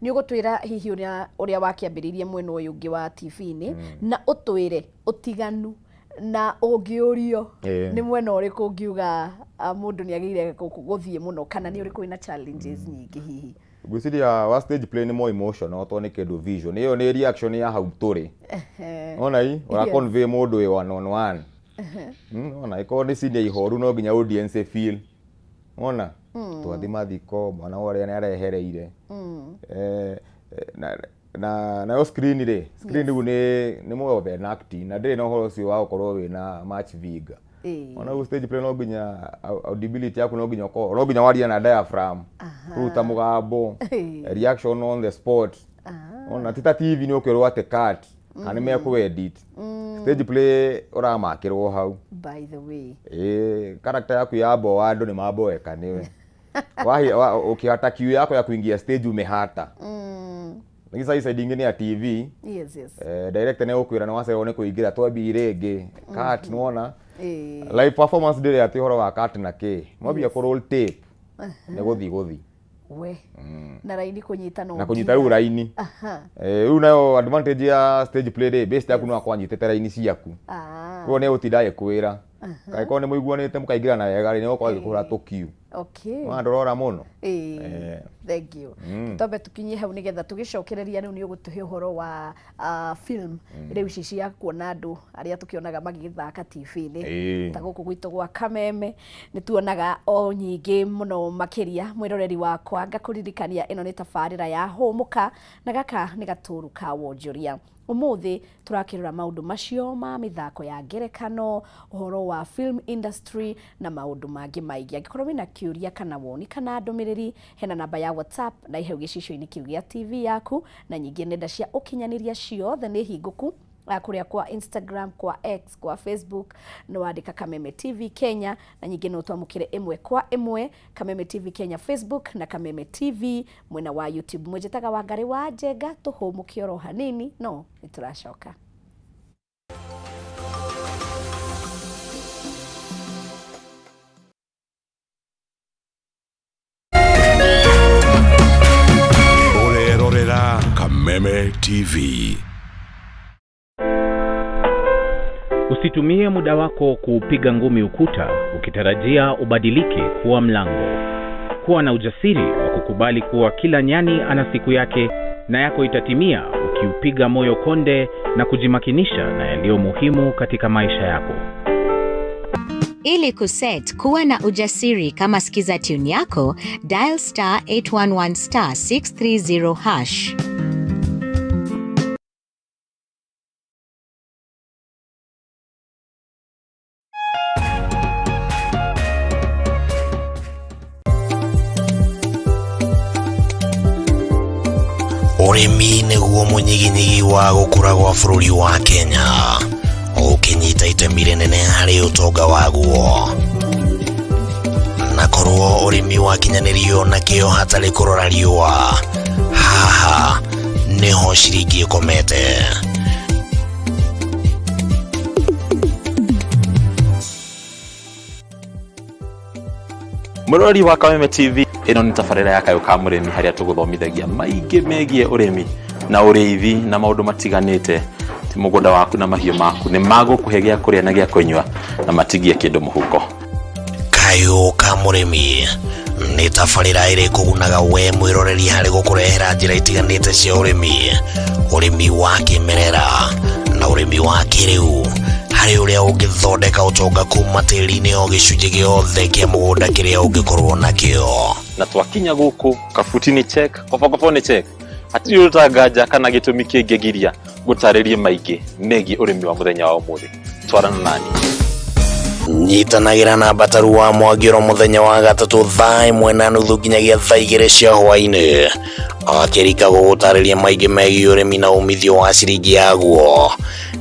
Speaker 1: nĩ ũgũtwĩra hihi ũrĩa wakĩambĩrĩirie mwena ũyũ ũngĩ wa TV-inĩ, na ũtwĩre ũtiganu, na ũngĩũrio nĩ mwena ũrĩkũ ũngiuga mũndũ nĩ agĩrĩire gũthiĩ mũno, kana nĩ ũrĩkũ wĩna challenges nyingĩ hihi?
Speaker 2: Ngwĩciria wa stage play nĩ more emotional tondũ nĩ kĩndũ visual, nĩ ĩyo nĩ reaction ya hau tũrĩ. Ona i ũra convey mũndũ wĩ one on one. Ona ĩkorwo nĩ scene ya ihoru, no nginya audience feel. Ona twathi mathiko, mwana ũrĩa nĩ arehereire. Na nayo screen rĩ, screen rĩu nĩ more of an acting, na ndĩrĩ na ũhoro ũcio wa gũkorwo wĩna much vigor. Ona rĩu stage play no nginya audibility yaku, no nginya ũkorwo, no nginya warie na diaphragm, kũruta mũgambo, reaction on the spot. Ona ti ta TV nĩ ũkwĩrwo atĩ cut kana nĩ mekũ edit. Stage play ũramakĩrwo hau.
Speaker 1: By the way.
Speaker 2: Ĩĩ, character yaku ya boa, andũ nĩ maboeka nĩwe. Ukihata cue yako ya kuingia stage, umehata. Lakini sasa hii side ingine ya TV, director nĩ gũkwĩra nĩ wacererwo nĩ kũingĩra, twambie rĩngĩ, cut, nĩwona. Live performance ndĩrĩ atĩ ũhoro wa cut na kĩ, mwambia kũ roll tape nĩ gũthi gũthi.
Speaker 1: We na raini kũnyita no
Speaker 2: Na kũnyita rĩu raini. Rĩu nayo advantage ya stage play rĩ, base yaku no akorwo anyitĩte raini ciaku. Koguo nĩ egũtinda agĩkwĩra, angĩkorwo nĩ mũiguanĩte mũkaingĩra na wega rĩ, nĩ egũkorwo agĩkũra tũkiu. Wona ndũrora mũno.
Speaker 1: Thank you. Twambe tukinyie hau nĩgetha tũgĩcokereria rĩu nĩ ũgũtũhe ũhoro wa film rĩu ici cia kuona andũ arĩa tũkĩonaga magĩgĩthaka TV-inĩ. Ta gũkũ gwitũ gwa Kameme nĩ tuonaga o nyingĩ mũno makĩria. Mwĩroreri wakwa, ngakũririkania ĩno nĩ tabarĩra ya Hũmũka, na gaka nĩ gatũru ka wonjoria. Ũmũthĩ tũrakĩrora maũndũ macio ma mĩthako ya ngerekano, ũhoro wa film industry na maũndũ mangĩ maingĩ. Angĩkorwo wĩna kĩũria kana woni kana ndũmĩrĩri, hena namba ya WhatsApp na ihau gĩcicio-inĩ kĩu gĩa TV yaku, na nyingĩ nenda cia ũkinyanĩria ciothe nĩ hingũku, kũrĩa kwa Instagram, kwa X, kwa Facebook, no wandĩka Kameme TV Kenya, na nyingĩ no twamũkĩre ĩmwe kwa ĩmwe Kameme TV Kenya Facebook na Kameme TV mwena wa YouTube. Mwenjetaga Wangarĩ wa Njenga, tũhũmũke oro hanini no nĩ tũracoka.
Speaker 3: Ũrerorera Kameme TV.
Speaker 4: Usitumie muda wako kuupiga ngumi ukuta ukitarajia ubadilike kuwa mlango. Kuwa na ujasiri wa kukubali kuwa kila nyani ana siku yake, na yako itatimia ukiupiga moyo konde na kujimakinisha na yaliyo muhimu katika maisha yako.
Speaker 5: Ili kuset kuwa na ujasiri kama skiza tune yako, dial *811*630#.
Speaker 6: Ũrĩmi nĩguo mũnyiginyigi wa gũkũra gwa bũrũri wa Kenya, ũkĩnyita itemi rĩnene harĩ ũtonga waguo. Na korwo ũrĩmi wakinyanĩrio na kĩo hatarĩ kũrora riũa, haha nĩho ciringi ĩkomete.
Speaker 7: Mũrori wa Kameme TV, ĩno nĩ tabarĩra ya Kayũ ka Mũrĩmi, harĩa tũgũthomithagia maingĩ megiĩ ũrĩmi na ũrĩithi na maũndũ matiganĩte. Ti mũgũnda waku na mahiũ maku nĩ magũkũhe gĩa kũrĩa na gĩa kũnyua na matigie kĩndũ mũhuko.
Speaker 6: Kayũ. Kayũ ka mũrĩmi nĩ tabarĩra ĩrĩkũgunaga we mwĩroreri harĩ gũkũrehera njĩra itiganĩte cia ũrĩmi, ũrĩmi wa kĩmerera na ũrĩmi wa kĩrĩu, harĩ ũrĩa ũngĩthondeka ũtonga kuma tĩri-inĩ o gĩcunjĩ gĩothe kĩa mũgũnda kĩrĩa ũngĩkorwo nakĩo.
Speaker 7: Na twakinya gũkũ kabuti nĩ check, kobokobo nĩ check, hatirĩ ũtanganja kana gĩtũmi kĩngĩgiria gũtarĩrie maingĩ megiĩ ũrĩmi wa mũthenya wa ũmũthĩ. Twarana nani.
Speaker 6: Nyitanagĩra na Mbataru wa Mwangĩro mũthenya wa gatatũ 1:30 nginyagia 2:00 cia hwaĩ-inĩ, akĩrika gũgũtarĩria maingĩ megiĩ ũrĩmi na umithio wa ciringi yaguo.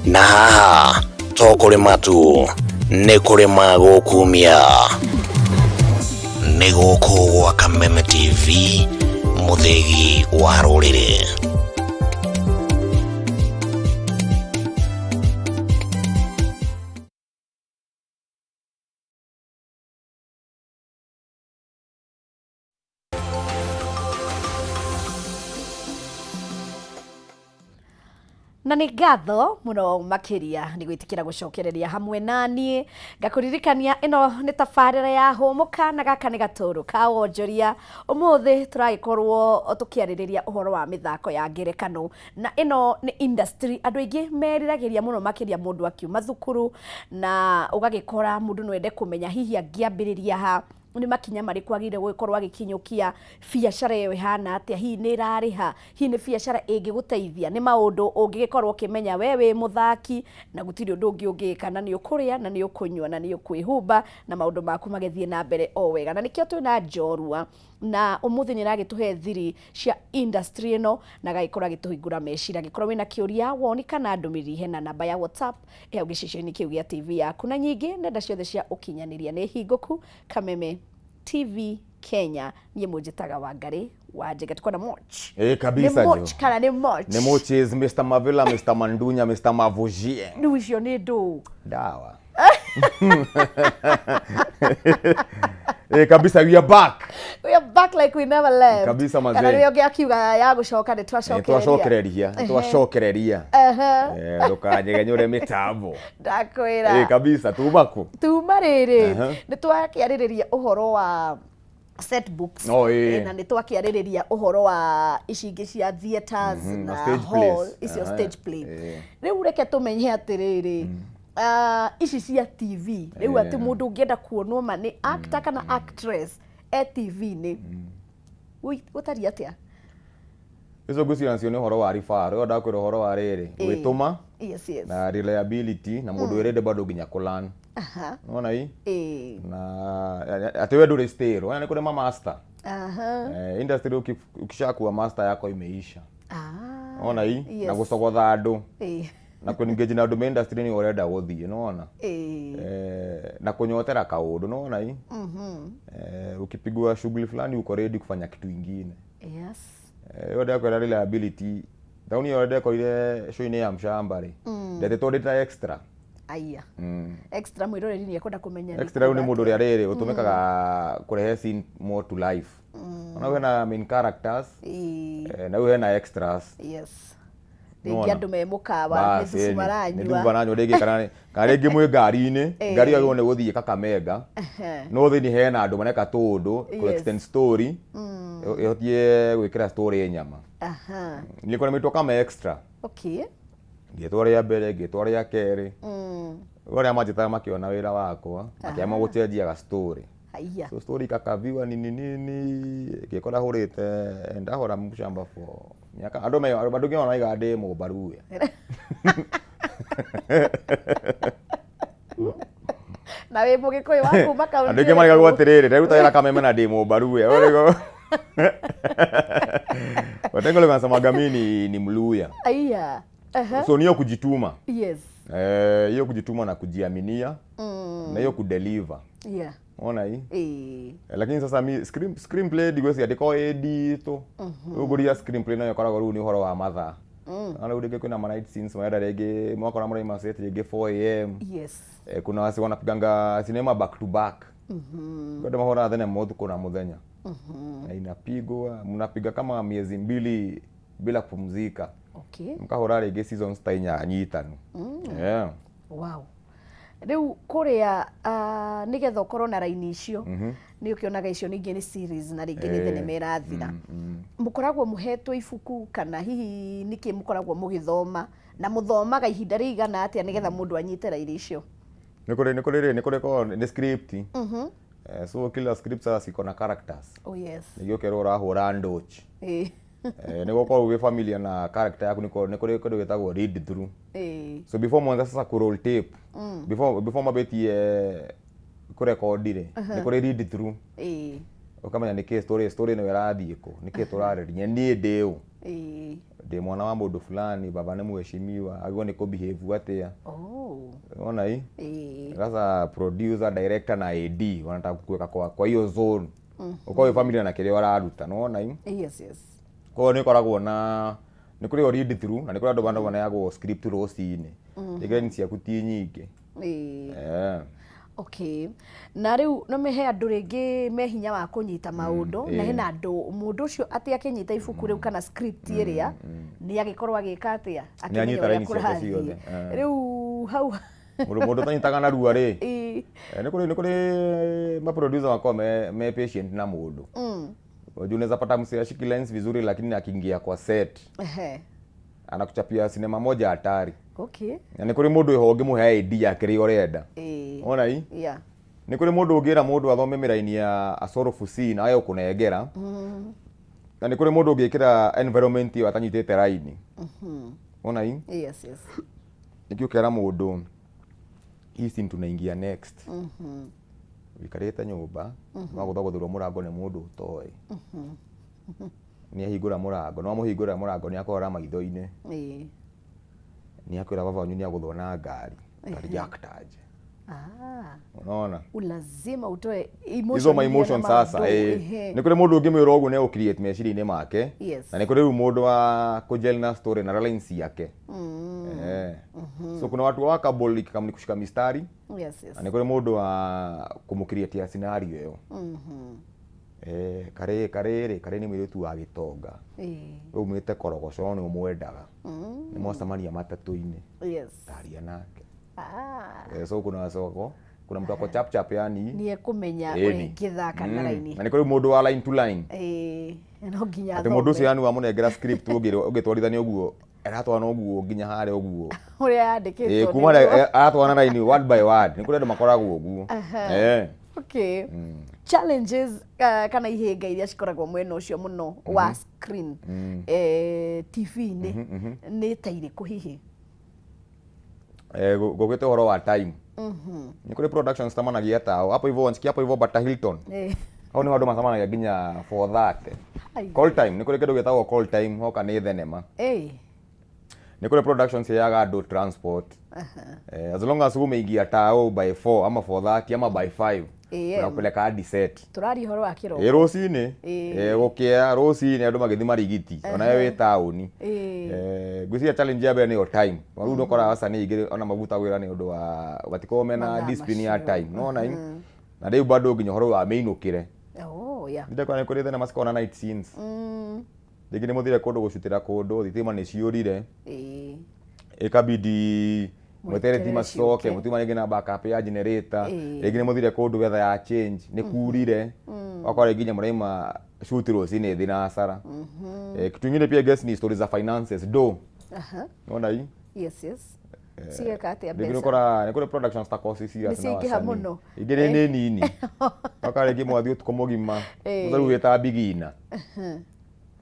Speaker 6: Na haha to kũrĩma tu, nĩ kũrĩma gũkumia. Nĩ gũkũ gwa Kameme TV, mũthĩgi wa rũrĩrĩ.
Speaker 1: Na nĩ ngatho mũno makĩria nĩ gwĩtĩkĩra gũcokereria hamwe na niĩ. Ngakũririkania ĩno nĩ tabarĩra ya Hũmũka na gaka nĩ gatũrũ ka wonjoria. Ũmũthĩ tũragĩkorwo tũkĩarĩrĩria ũhoro wa mĩthako ya ngerekano, na ĩno nĩ industry andũ aingĩ meriragĩria mũno makĩria mũndũ akiuma thukuru, na ũgagĩkora mũndũ no ende kũmenya hihi angĩambĩrĩria ha, nĩ makinya marĩkũ agĩrĩire gũgĩkorwo agĩkinyũkia, biacara ĩyo ĩhana atĩa, hihi nĩ ĩrarĩha, hihi nĩ biacara ĩngĩgũteithia, nĩ maũndũ ũngĩgĩkorwo ũkĩmenya we wĩ mũthaki na gũtirĩ ũndũ ũngĩ ũngĩka, na nĩ ũkũrĩa na nĩ ũkũnyua na nĩ ũkwĩhumba na maũndũ maku magĩthiĩ na mbere o wega. Na nĩkĩo twĩna njorua, na ũmũthĩ nĩ aragĩtũhe thiri cia industry ĩno na agagĩkorwo agĩtũhingũra meciria. Angĩkorwo wĩna kĩũria, woni kana ndũmĩrĩri, hena namba ya WhatsApp ĩ hau gĩcicio-inĩ kĩu gĩa TV yaku, na nyingĩ nenda ciothe cia ũkinyanĩria nĩ hingũku. Kameme TV Kenya, niĩ mũnjĩtaga Wangarĩ wa Njega. Tuko na Moch.
Speaker 2: Eh, kabisa.
Speaker 1: Nĩ Moch
Speaker 2: Jo.
Speaker 1: kana nĩ Moch?
Speaker 2: Ni Moches, Mr. Mavila, Mr. Mandunya, Mr. Mavujie.
Speaker 1: Rĩu icio nĩ ndũ.
Speaker 2: Dawa. Eh, kabisa, we are back.
Speaker 1: We are back like we never left.
Speaker 2: Kabisa, mazee.
Speaker 1: Kana rĩrĩa ũngĩ akiuga ya gũcoka nĩ twacokereria.
Speaker 2: Twacokereria, twacokereria. Eh, ndũkanyegenyũre mĩtambo.
Speaker 1: Ndakwĩra.
Speaker 2: Eh, kabisa, tumaku.
Speaker 1: Tuma rĩrĩ, nĩ twakĩarĩrĩria ũhoro wa set books.
Speaker 2: Oh, ĩĩ.
Speaker 1: Na nĩ twakĩarĩrĩria ũhoro wa ici ingĩ cia theaters
Speaker 2: na
Speaker 1: na
Speaker 2: stage
Speaker 1: hall
Speaker 2: plays.
Speaker 1: icio stage play. Rĩu reke tũmenye atĩrĩrĩ, ici cia TV rĩu atĩ mũndũ ũngĩenda kuonwo ma nĩ actor kana actress e TV-inĩ, gũtariĩ atĩa?
Speaker 2: Icio ngwĩciria nacio nĩ ũhoro wa referral. Ũyũ ndakwĩra ũhoro wa rĩrĩ, gwĩtũma
Speaker 1: Yes, yes.
Speaker 2: na reliability na mũndũ wĩrĩte bado nginya kũlan. Nĩwona ii? Na atĩ we ndũrĩ stale. Wona nĩ kũrĩ ma master. Industry ukishakuwa master yako imeisha. Nĩwona ii? Na gũcogotha andũ. Na kũ-engage na andũ me industry nĩ ũrenda gũthiĩ, nĩwona? Na kũnyotera kaũndũ, nĩwona ii? Ukipigwa shughuli fulani uko ready kufanya kitu ingine. Ĩyo ndakwĩra reliability, taũni ĩyo ndekorire show-inĩ ya mshamba rĩ, ndetĩtwo ndĩ ta extra.
Speaker 1: Aya. Extra mwĩroreri nĩ ekwenda kũmenya nĩ
Speaker 2: Extra rĩu nĩ
Speaker 1: kuga
Speaker 2: mũndũ ũrĩa rĩrĩ ũtũmĩkaga kũrehe scene more to life. Ona hena main characters, na rĩu hena extras.
Speaker 1: Rĩngĩ
Speaker 2: Nĩwona?
Speaker 1: andũ me mũkawa nĩ
Speaker 2: Bas,
Speaker 1: thubu
Speaker 2: ĩni. Nĩ
Speaker 1: maranyua.
Speaker 2: thubu maranyua rĩngĩ kana rĩngĩ mwĩ ngari-inĩ, ngari ĩyo nĩ gũthiĩ Kakamega. No thĩinĩ hena andũ mareka tũũndũ, kũ extend story, ĩhotie gwĩkĩra story nyama. Nilikuwa nimeitwa kama extra. Ngĩtwo rĩa mbere, ngĩtwo rĩa kerĩ. Rĩu arĩa manjĩtaga makĩona wĩra wakwa, makĩamua gũcenjia ga story.
Speaker 1: Haiya.
Speaker 2: So story ikakaviwa nini nini, ngĩkora hũrĩte, ndahũra mshamba for miaka andũ me andũ nginya maraiga ndĩ mũmbaruya.
Speaker 1: Na wĩ mũgĩkũyũ wa kuma kaunti
Speaker 2: Andũ aingĩ marigagwo
Speaker 1: ĩrĩkũ?
Speaker 2: atĩrĩrĩ, ndaruta wĩra Kameme na ndĩ mũmbaruya. Watengo leo wanasemaga mimi ni Mluya.
Speaker 1: Aya.
Speaker 2: So niyo kujituma. Hiyo kujituma na kujiaminia na hiyo kudeliver. Unaona hii? Lakini sasa mi screenplay ndigwĩciria ndĩkoragwo ĩ nditũ. Rĩu ngũria screenplay nayo ĩkoragwo rĩu nĩ ũhoro wa mathaa. Na rĩu rĩngĩ kwĩna ma night scenes marenda rĩngĩ mwakora mũraima set rĩngĩ 4 a.m. Kuna wasi wanapiganga cinema back to back. Kwenda mahũraga thenema ũtukũ na mũthenya. Na inapigwa, mnapiga kama miezi 2 bila kupumzika. Mkahũra rĩngĩ seasons ta inya nyitanu.
Speaker 1: Wow. Rĩu kũrĩa nĩgetha ũkorwo na raini icio, nĩ ũkĩonaga icio ningĩ nĩ series na rĩngĩ nĩ thenema ĩrathira. Mũkoragwo mũhetwo ibuku kana hihi nĩkĩ mũkoragwo mũgĩthoma, na mũthomaga ihinda rĩigana atĩa nĩgetha mũndũ anyite raini icio?
Speaker 2: Nĩ kũrĩ korwo nĩ script. So kila script sasa iko na characters.
Speaker 1: Oh yes.
Speaker 2: Nĩguo ũkerwo ũrahũra ndoch. Nĩ gũkorwo wĩ familiar na character yaku, nĩ kũrĩ kĩndũ gĩtagwo read through. So before mwanza sasa ku roll tape, before mabĩtie kũrekondi rĩ, nĩ kũrĩ read through. Ũkamenya nĩkĩ story ĩno ĩrathiĩ kũ, nĩkĩ tũrarĩria, niĩ ndĩ ũ, ndĩ mwana wa mũndũ fulani, baba nĩ mheshimiwa, agĩrĩirwo nĩ kũbehave atĩa. Unaona hii? Sasa producer, director na AD wanataka kukuweka kwa hiyo zone, ũkorwo wĩ familiar na kĩrĩa ũraruta, nĩwona hii?
Speaker 1: Yes.
Speaker 2: Koguo nĩ ũkoragwo na nĩ kũrĩ o read through, na nĩ kũrĩ andũ bandũ maneagwo script rũcinĩ, rĩngĩ line ciaku ti nyingĩ.
Speaker 1: Okay, na rĩu no he andũ rĩngĩ me hinya wa kũnyita maũndũ, na hena andũ mũndũ ũcio atĩ akĩnyita ibuku rĩu kana script ĩrĩa nĩ agĩkorwo agĩka atĩa, akĩmenya
Speaker 2: Nĩanyita
Speaker 1: ũrĩa
Speaker 2: raini ciake
Speaker 1: kũrathiĩ.
Speaker 2: ciothe.
Speaker 1: Rĩu hau
Speaker 2: Mũndũ ũtanyitaga narua rĩ, nĩ kũrĩ maproducer makoragwo me patient na mũndũ. Unajua unaweza pata msee ashiki lines vizuri, lakini akiingia kwa set anakuchapia sinema moja hatari. Na nĩ kũrĩ mũndũ ĩho ũngĩmũhe idea kĩrĩa ũrenda. Ona hii? Nĩ kũrĩ mũndũ ũngĩra mũndũ athome mĩraini ya a sorrowful scene aye ũkũnengera. Na nĩ kũrĩ mũndũ ũngĩkĩra environment ĩyo atanyitĩte raini. Ona hii?
Speaker 1: Yes.
Speaker 2: Nĩkĩo ũkera mũndũ hii scene tunaingia next. Wikarĩte nyũmba, wagũthagũthĩrwo mũrango nĩ mũndũ ũtoĩ. Nĩ ahingũra mũrango, no amũhingũra mũrango nĩ akũrora maitho-inĩ. Nĩ akwĩra baba wanyu nĩ agũthwo na ngari. Utareact aje? Unaona?
Speaker 1: Lazima utoe emotion
Speaker 2: Hizo ma
Speaker 1: iria na
Speaker 2: emotion sasa
Speaker 1: maũndũ,
Speaker 2: Nĩ kũrĩ mũndũ ũngĩmwĩra ũguo nĩ egũ-create meciria-inĩ make. Na nĩ kũrĩ rĩu mũndũ wa kũgel na story na lines ciake. So kuna watu workable ikikam ni kushika mistari.
Speaker 1: Yes.
Speaker 2: Na nĩ kũrĩ mũndũ wa kũmũcreatia scenario ĩyo. Karĩ karĩ rĩ, karĩ nĩ mũirĩtu wa gĩtonga. We umĩte Korogoco no nĩ ũmwendaga. Nĩ mwacemania matatũ-inĩ. Taria nake. So kuna soko, kuna mtu ako chap chap yani.
Speaker 1: Nĩ ekũmenya ũrĩa ingĩthaka na raini.
Speaker 2: Na nĩ kũrĩ mũndũ wa line to line.
Speaker 1: No nginya
Speaker 2: Atĩ mũndũ ũcio
Speaker 1: athome.
Speaker 2: yani wamũnengera script ũngĩtwarithania ũguo, aratwarana ũguo nginya harĩa ũguo.
Speaker 1: Ũrĩa yandĩkĩtwo.
Speaker 2: Kuma harĩa aratwarana line word by word. Nĩ kũrĩ andũ makoragwo ũguo.
Speaker 1: Okay. Challenges kana ihĩnga iria cikoragwo mwena ũcio mũno wa screen, TV-inĩ, nĩ ta irĩkũ hihi?
Speaker 2: Ngũgĩte ũhoro wa time. Nĩ kũrĩ productions tamanagia tao. Hapo hivyo wansikia hapo hivyo Bata Hilton. Hau nĩ andũ macemanagia nginya 4:30.
Speaker 1: Ai.
Speaker 2: Call time, nĩ kũrĩ kĩndũ gĩtagwo call time hoka nĩ thenema. Nĩ kũrĩ productions yaga andũ transport. As long as umeingia tao by 4 ama 4:30 ama by 5,
Speaker 1: AM.
Speaker 2: tunakupeleka hadi set.
Speaker 1: Tũraria ũhoro wa kĩroko.
Speaker 2: Rũcinĩ. Gũkĩa rũcinĩ andũ magĩthiĩ marigiti. Ona we wĩ taũni. Ngwĩciria challenge ya mbere nĩyo time. Rĩu nĩ ũkoraga wasanii aingĩ ona mabuta wĩra nĩ ũndũ wa matikoragwo mena
Speaker 1: Mathaa
Speaker 2: discipline ya
Speaker 1: macio.
Speaker 2: time. Nĩwona ĩ? Na rĩu bado nginya ũhoro wa mĩinũkĩre.
Speaker 1: Oh, yeah.
Speaker 2: Ndĩrakora nĩ kũrĩ thenema cikoragwo na night scenes. Rĩngĩ nĩ mũthire kũndũ gũcutĩra kũndũ, thitima nĩ ciũrire. Ĩkabidi mweterere thitima cicoke,
Speaker 1: ciũke.
Speaker 2: mũtiuma rĩngĩ na backup ya generator. Rĩngĩ nĩ mũthire kũndũ weather ya change, nĩ kurire. Ũgakora rĩngĩ nginya mũraima shoot rũcinĩ thinacara. Kitu ingine pia guess ni stories za finances do. Unaona hii?
Speaker 1: Yes. Cigeka atĩa
Speaker 2: Rĩngĩ
Speaker 1: mbeca?
Speaker 2: nĩ ũkora nĩ kũrĩ productions ta Kosi Serious
Speaker 1: Nĩ
Speaker 2: na
Speaker 1: ciaingĩha
Speaker 2: wasanii.
Speaker 1: mũno.
Speaker 2: Ingĩ nĩ nini. Ũgakora rĩngĩ mwathiĩ ũtukũ mũgima. Mũndũ rĩu wĩta bigina.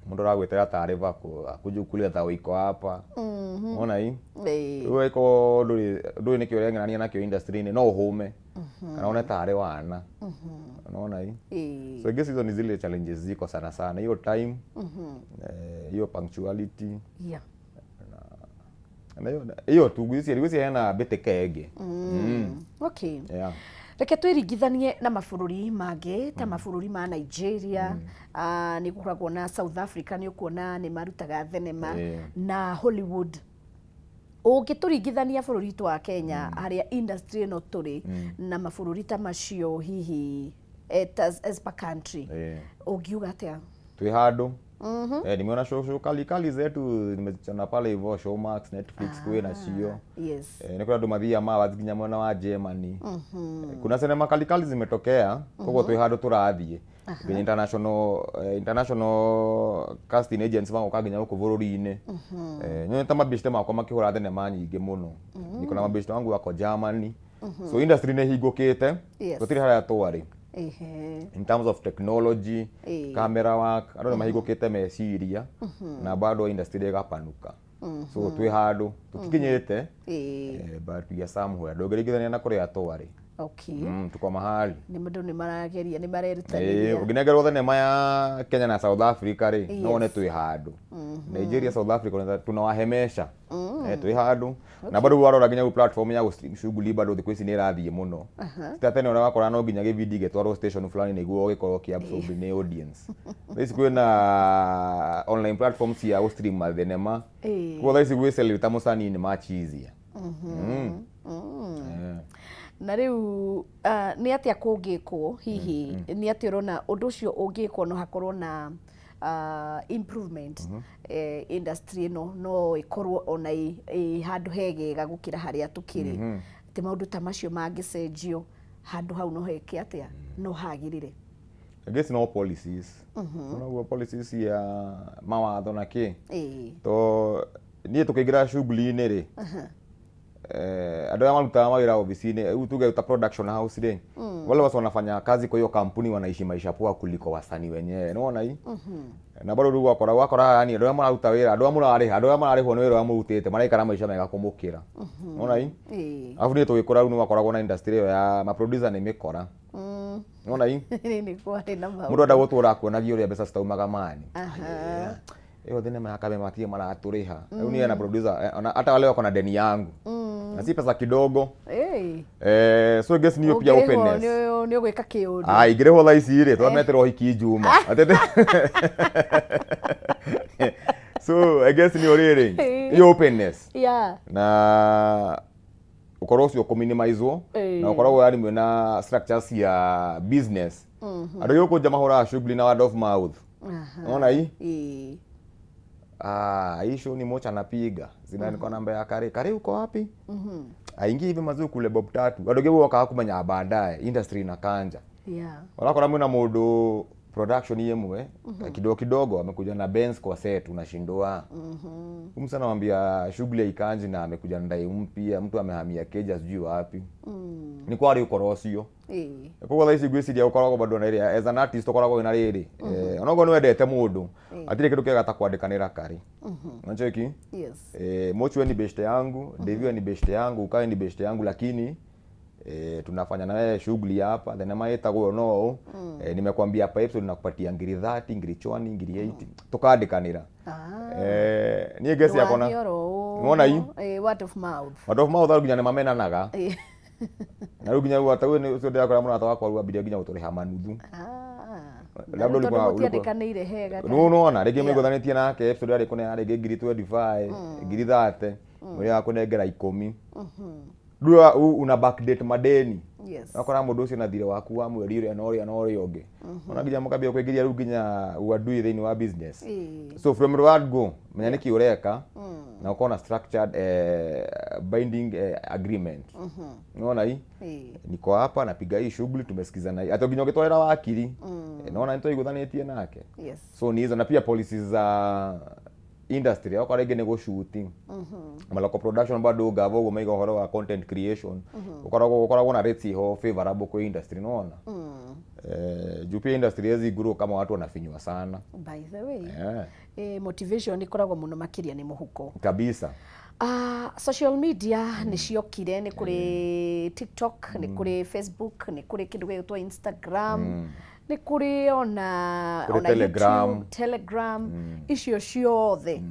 Speaker 2: Mũndũ aragwĩtera tarĩ bako akuje ukule thao iko hapa. Unaona hii? Rĩu ĩkorwo ndũrĩ nĩkĩo ũreng'erania nakĩo industry-inĩ no ũhũme kana one tarĩ wana. Unaona hii? So I guess hizo ni zile challenges ziko sana sana, hiyo time, hiyo punctuality. Na hiyo tu, ngwĩciria hena mbĩtĩka ĩngĩ.
Speaker 1: Okay.
Speaker 2: Yeah.
Speaker 1: Reke twĩringithanie na mabũrũri mangĩ ta mabũrũri ma Nigeria, nĩ gũkoragwo na South Africa, nĩ ũkuona nĩ marutaga thenema na Hollywood. Ũngĩtũringithania bũrũri witũ wa Kenya harĩa industry ĩno tũrĩ na mabũrũri ta macio hihi, as per country, ũngiuga atĩa?
Speaker 2: Twĩ handũ. Eh, nimeona show show kali kali zetu nimezichana pale hivyo Showmax, Netflix kwĩ nacio. Eh, nĩ kũrĩ andũ mathiaga mawathi nginya mwena wa Germany. Eh, kuna sinema kali kali zimetokea, koguo twĩ handũ tũrathiĩ nginya international, international casting agents magoka nginya gũkũ bũrũri-inĩ. Eh, nyonete mabeshte makwa makĩhũra thenema nyingĩ mũno. Niko na mabeshte wangu wako Germany, so industry nĩ hingũkĩte. Gũtirĩ harĩa twarĩ in terms of technology, camera work, andũ nĩ mahingũkĩte meciria na bado industry ĩgapanuka, so twĩ handũ tũtikinyĩte, but we are somewhere, ndũngĩringithania na kũrĩa twarĩ. Tuko mahali.
Speaker 1: Nĩ andũ nĩ marageria, nĩ marerutanĩria.
Speaker 2: Ũngĩnengerwo thenema ya Kenya na South Africa rĩ, no wone twĩ handũ. Nigeria, South Africa tunawahemesha. Twĩ handũ na bado warora nginya platform ya gũ-stream shughuli bado thikũ ici nĩ ĩrathiĩ mũno. Ti ta tene ũrĩa wakora no nginya gĩbindi gĩtwarwo station fulani nĩguo gĩkorwo kĩ-absorb nĩ audience. Thaa ici kwĩna online platforms cia gũ-stream mathenema, koguo thaa ici gwĩsell wĩ ta mũcanii nĩ much easier.
Speaker 1: Na rĩu nĩ atĩa kũngĩkwo hihi? Nĩ atĩa ũrona ũndũ ũcio ũngĩkwo no hakorwo na improvement, industry ĩno no ĩkorwo ona ĩ handũ hegega gũkĩra harĩa tũkĩrĩ, atĩ maũndũ ta macio mangĩcenjio handũ hau no heke atĩa, no hagĩrĩre?
Speaker 2: I guess no policies. Unaguo policies ya mawatho na kĩ. To niĩ tũkĩingĩra shughuli-inĩ rĩ, andũ arĩa marutaga mawĩra ofici-inĩ rĩu tuge ta production house rĩ, wale watu wanafanya kazi kwa hiyo kampuni wanaishi maisha poa kuliko wasanii wenyewe, nĩwona i na bado rĩu wakora yani andũ arĩa mararuta wĩra, andũ arĩa mũrarĩha, andũ arĩa mararĩhwo nĩ wĩra ũrĩa mũrutĩte maraikara maica mega kũmũkĩra, nĩwona i. Alafu niĩ tũgĩkũra rĩu nĩwakoragwo na industry ĩyo ya maproducer nĩ mĩkora, nĩwona i.
Speaker 1: Nĩ kwarĩ na maũndũ.
Speaker 2: Mũndũ enda gũtũra akuonagia ũrĩa mbeca citaumaga mani. Ĩyo thenema ya Kameme matirĩ maratũrĩha rĩu niĩ na producer, ona hata wale wako na deni yangu na si pesa kidogo. So I guess niyo pia
Speaker 1: Ũngĩrĩhwo
Speaker 2: openness.
Speaker 1: Nĩ ũgwĩka kĩũndũ.
Speaker 2: Ah, ingĩrĩhwo thaa ici rĩ, twametĩrwo hiki Juma. So I guess nĩ rĩrĩ iyo openness na ũkorwo ũcio kũminimizwo na ũkoragwo yani mwĩna structures cia business. Andũ aingĩ gũkũ nja mahũraga shughuli na word of mouth, unaona hii. Ah, hii show ni mocha anapiga zina niko namba ya kare kare, uko wapi, aingie hivi mazuu kule bob tatu, andũ aingĩ wokaga kumenya baadaye industry inakanja. Warakora mwina mũndũ production ĩmwe kidogo kidogo amekuja na Benz kwa set, unashindwa mm msana wambia shughuli haikanji na amekuja na ndai mpya, mtu amehamia keja sijui wapi, ni kwari ukoro ũcio. Koguo thaa ici ngwĩciria ũkoragwo bado na ĩrĩa as an artist ũkoragwo wĩna rĩrĩ, onokorwo nĩ wendete mũndũ, hatirĩ kĩndũ kĩega ta kwandĩkanĩra karĩ nacheki. Mochwe ni beshte yangu, Deviwe ni beshte yangu, Ukawe ni beshte yangu, lakini tunafanya na wewe shughuli hapa thenema ĩtagwo no nimekwambia hapa episode nakupatia ngiri 30, ngiri 20, ngiri 80, tukandikanĩra. Niĩ ngeci yakwa
Speaker 1: Ndũgathiĩ oro ũũ.
Speaker 2: Nĩwona i?
Speaker 1: Word of mouth.
Speaker 2: Word of mouth rĩu nginya nĩmamenanaga. Na rĩu nginya rĩu ata ũyũ ũcio ndĩrakora mũrata wakwa rĩu ambirie nginya gũtũrĩha manuthu.
Speaker 1: Na
Speaker 2: Labda
Speaker 1: rĩu tondũ mũtiandĩkanĩire hega
Speaker 2: Nĩ unaona rĩngĩ mũigũthanĩtie nake episode yarĩ kũneana rĩngĩ ngiri 25, ngiri 30, mũrĩ akũnengera 10, rĩu una backdate madeni. Wakora mũndũ ũcio na thirĩ waku wa mweri ũrĩa na ũrĩa na ũrĩa ũngĩ, ona nginya mũkambia kũingĩria rĩu nginya uadui thĩinĩ wa business. So from the word go menya nĩkĩ ũreka na ũkorwo na structured binding agreement, unaona hii. Niko hapa napiga hii shughuli, tumesikizana hii, hata nginya ũgĩtwarĩra wakiri, naona nĩtwaiguithanĩtie nake. So ni hizo na pia policies za industry, okorwo rĩngĩ nĩ gũshuti maloko production bado gava ũguo maiga ũhoro wa content creation, ũkoragwo na rates iho favorable kwa industry, unaona. Juu pia industry haiwezi grow kama watu wanafinywa sana.
Speaker 1: By the way, motivation ĩkoragwo mũno makĩria nĩ mũhuko.
Speaker 2: Kabisa.
Speaker 1: Social media nĩ ciokire, nĩ kũrĩ TikTok, nĩ kũrĩ Facebook, nĩ kũrĩ kĩndũ gĩgwĩtwo Instagram, nĩ kũrĩ ona
Speaker 2: Kũrĩ
Speaker 1: ona
Speaker 2: Telegram.
Speaker 1: YouTube, Telegram, icio ciothe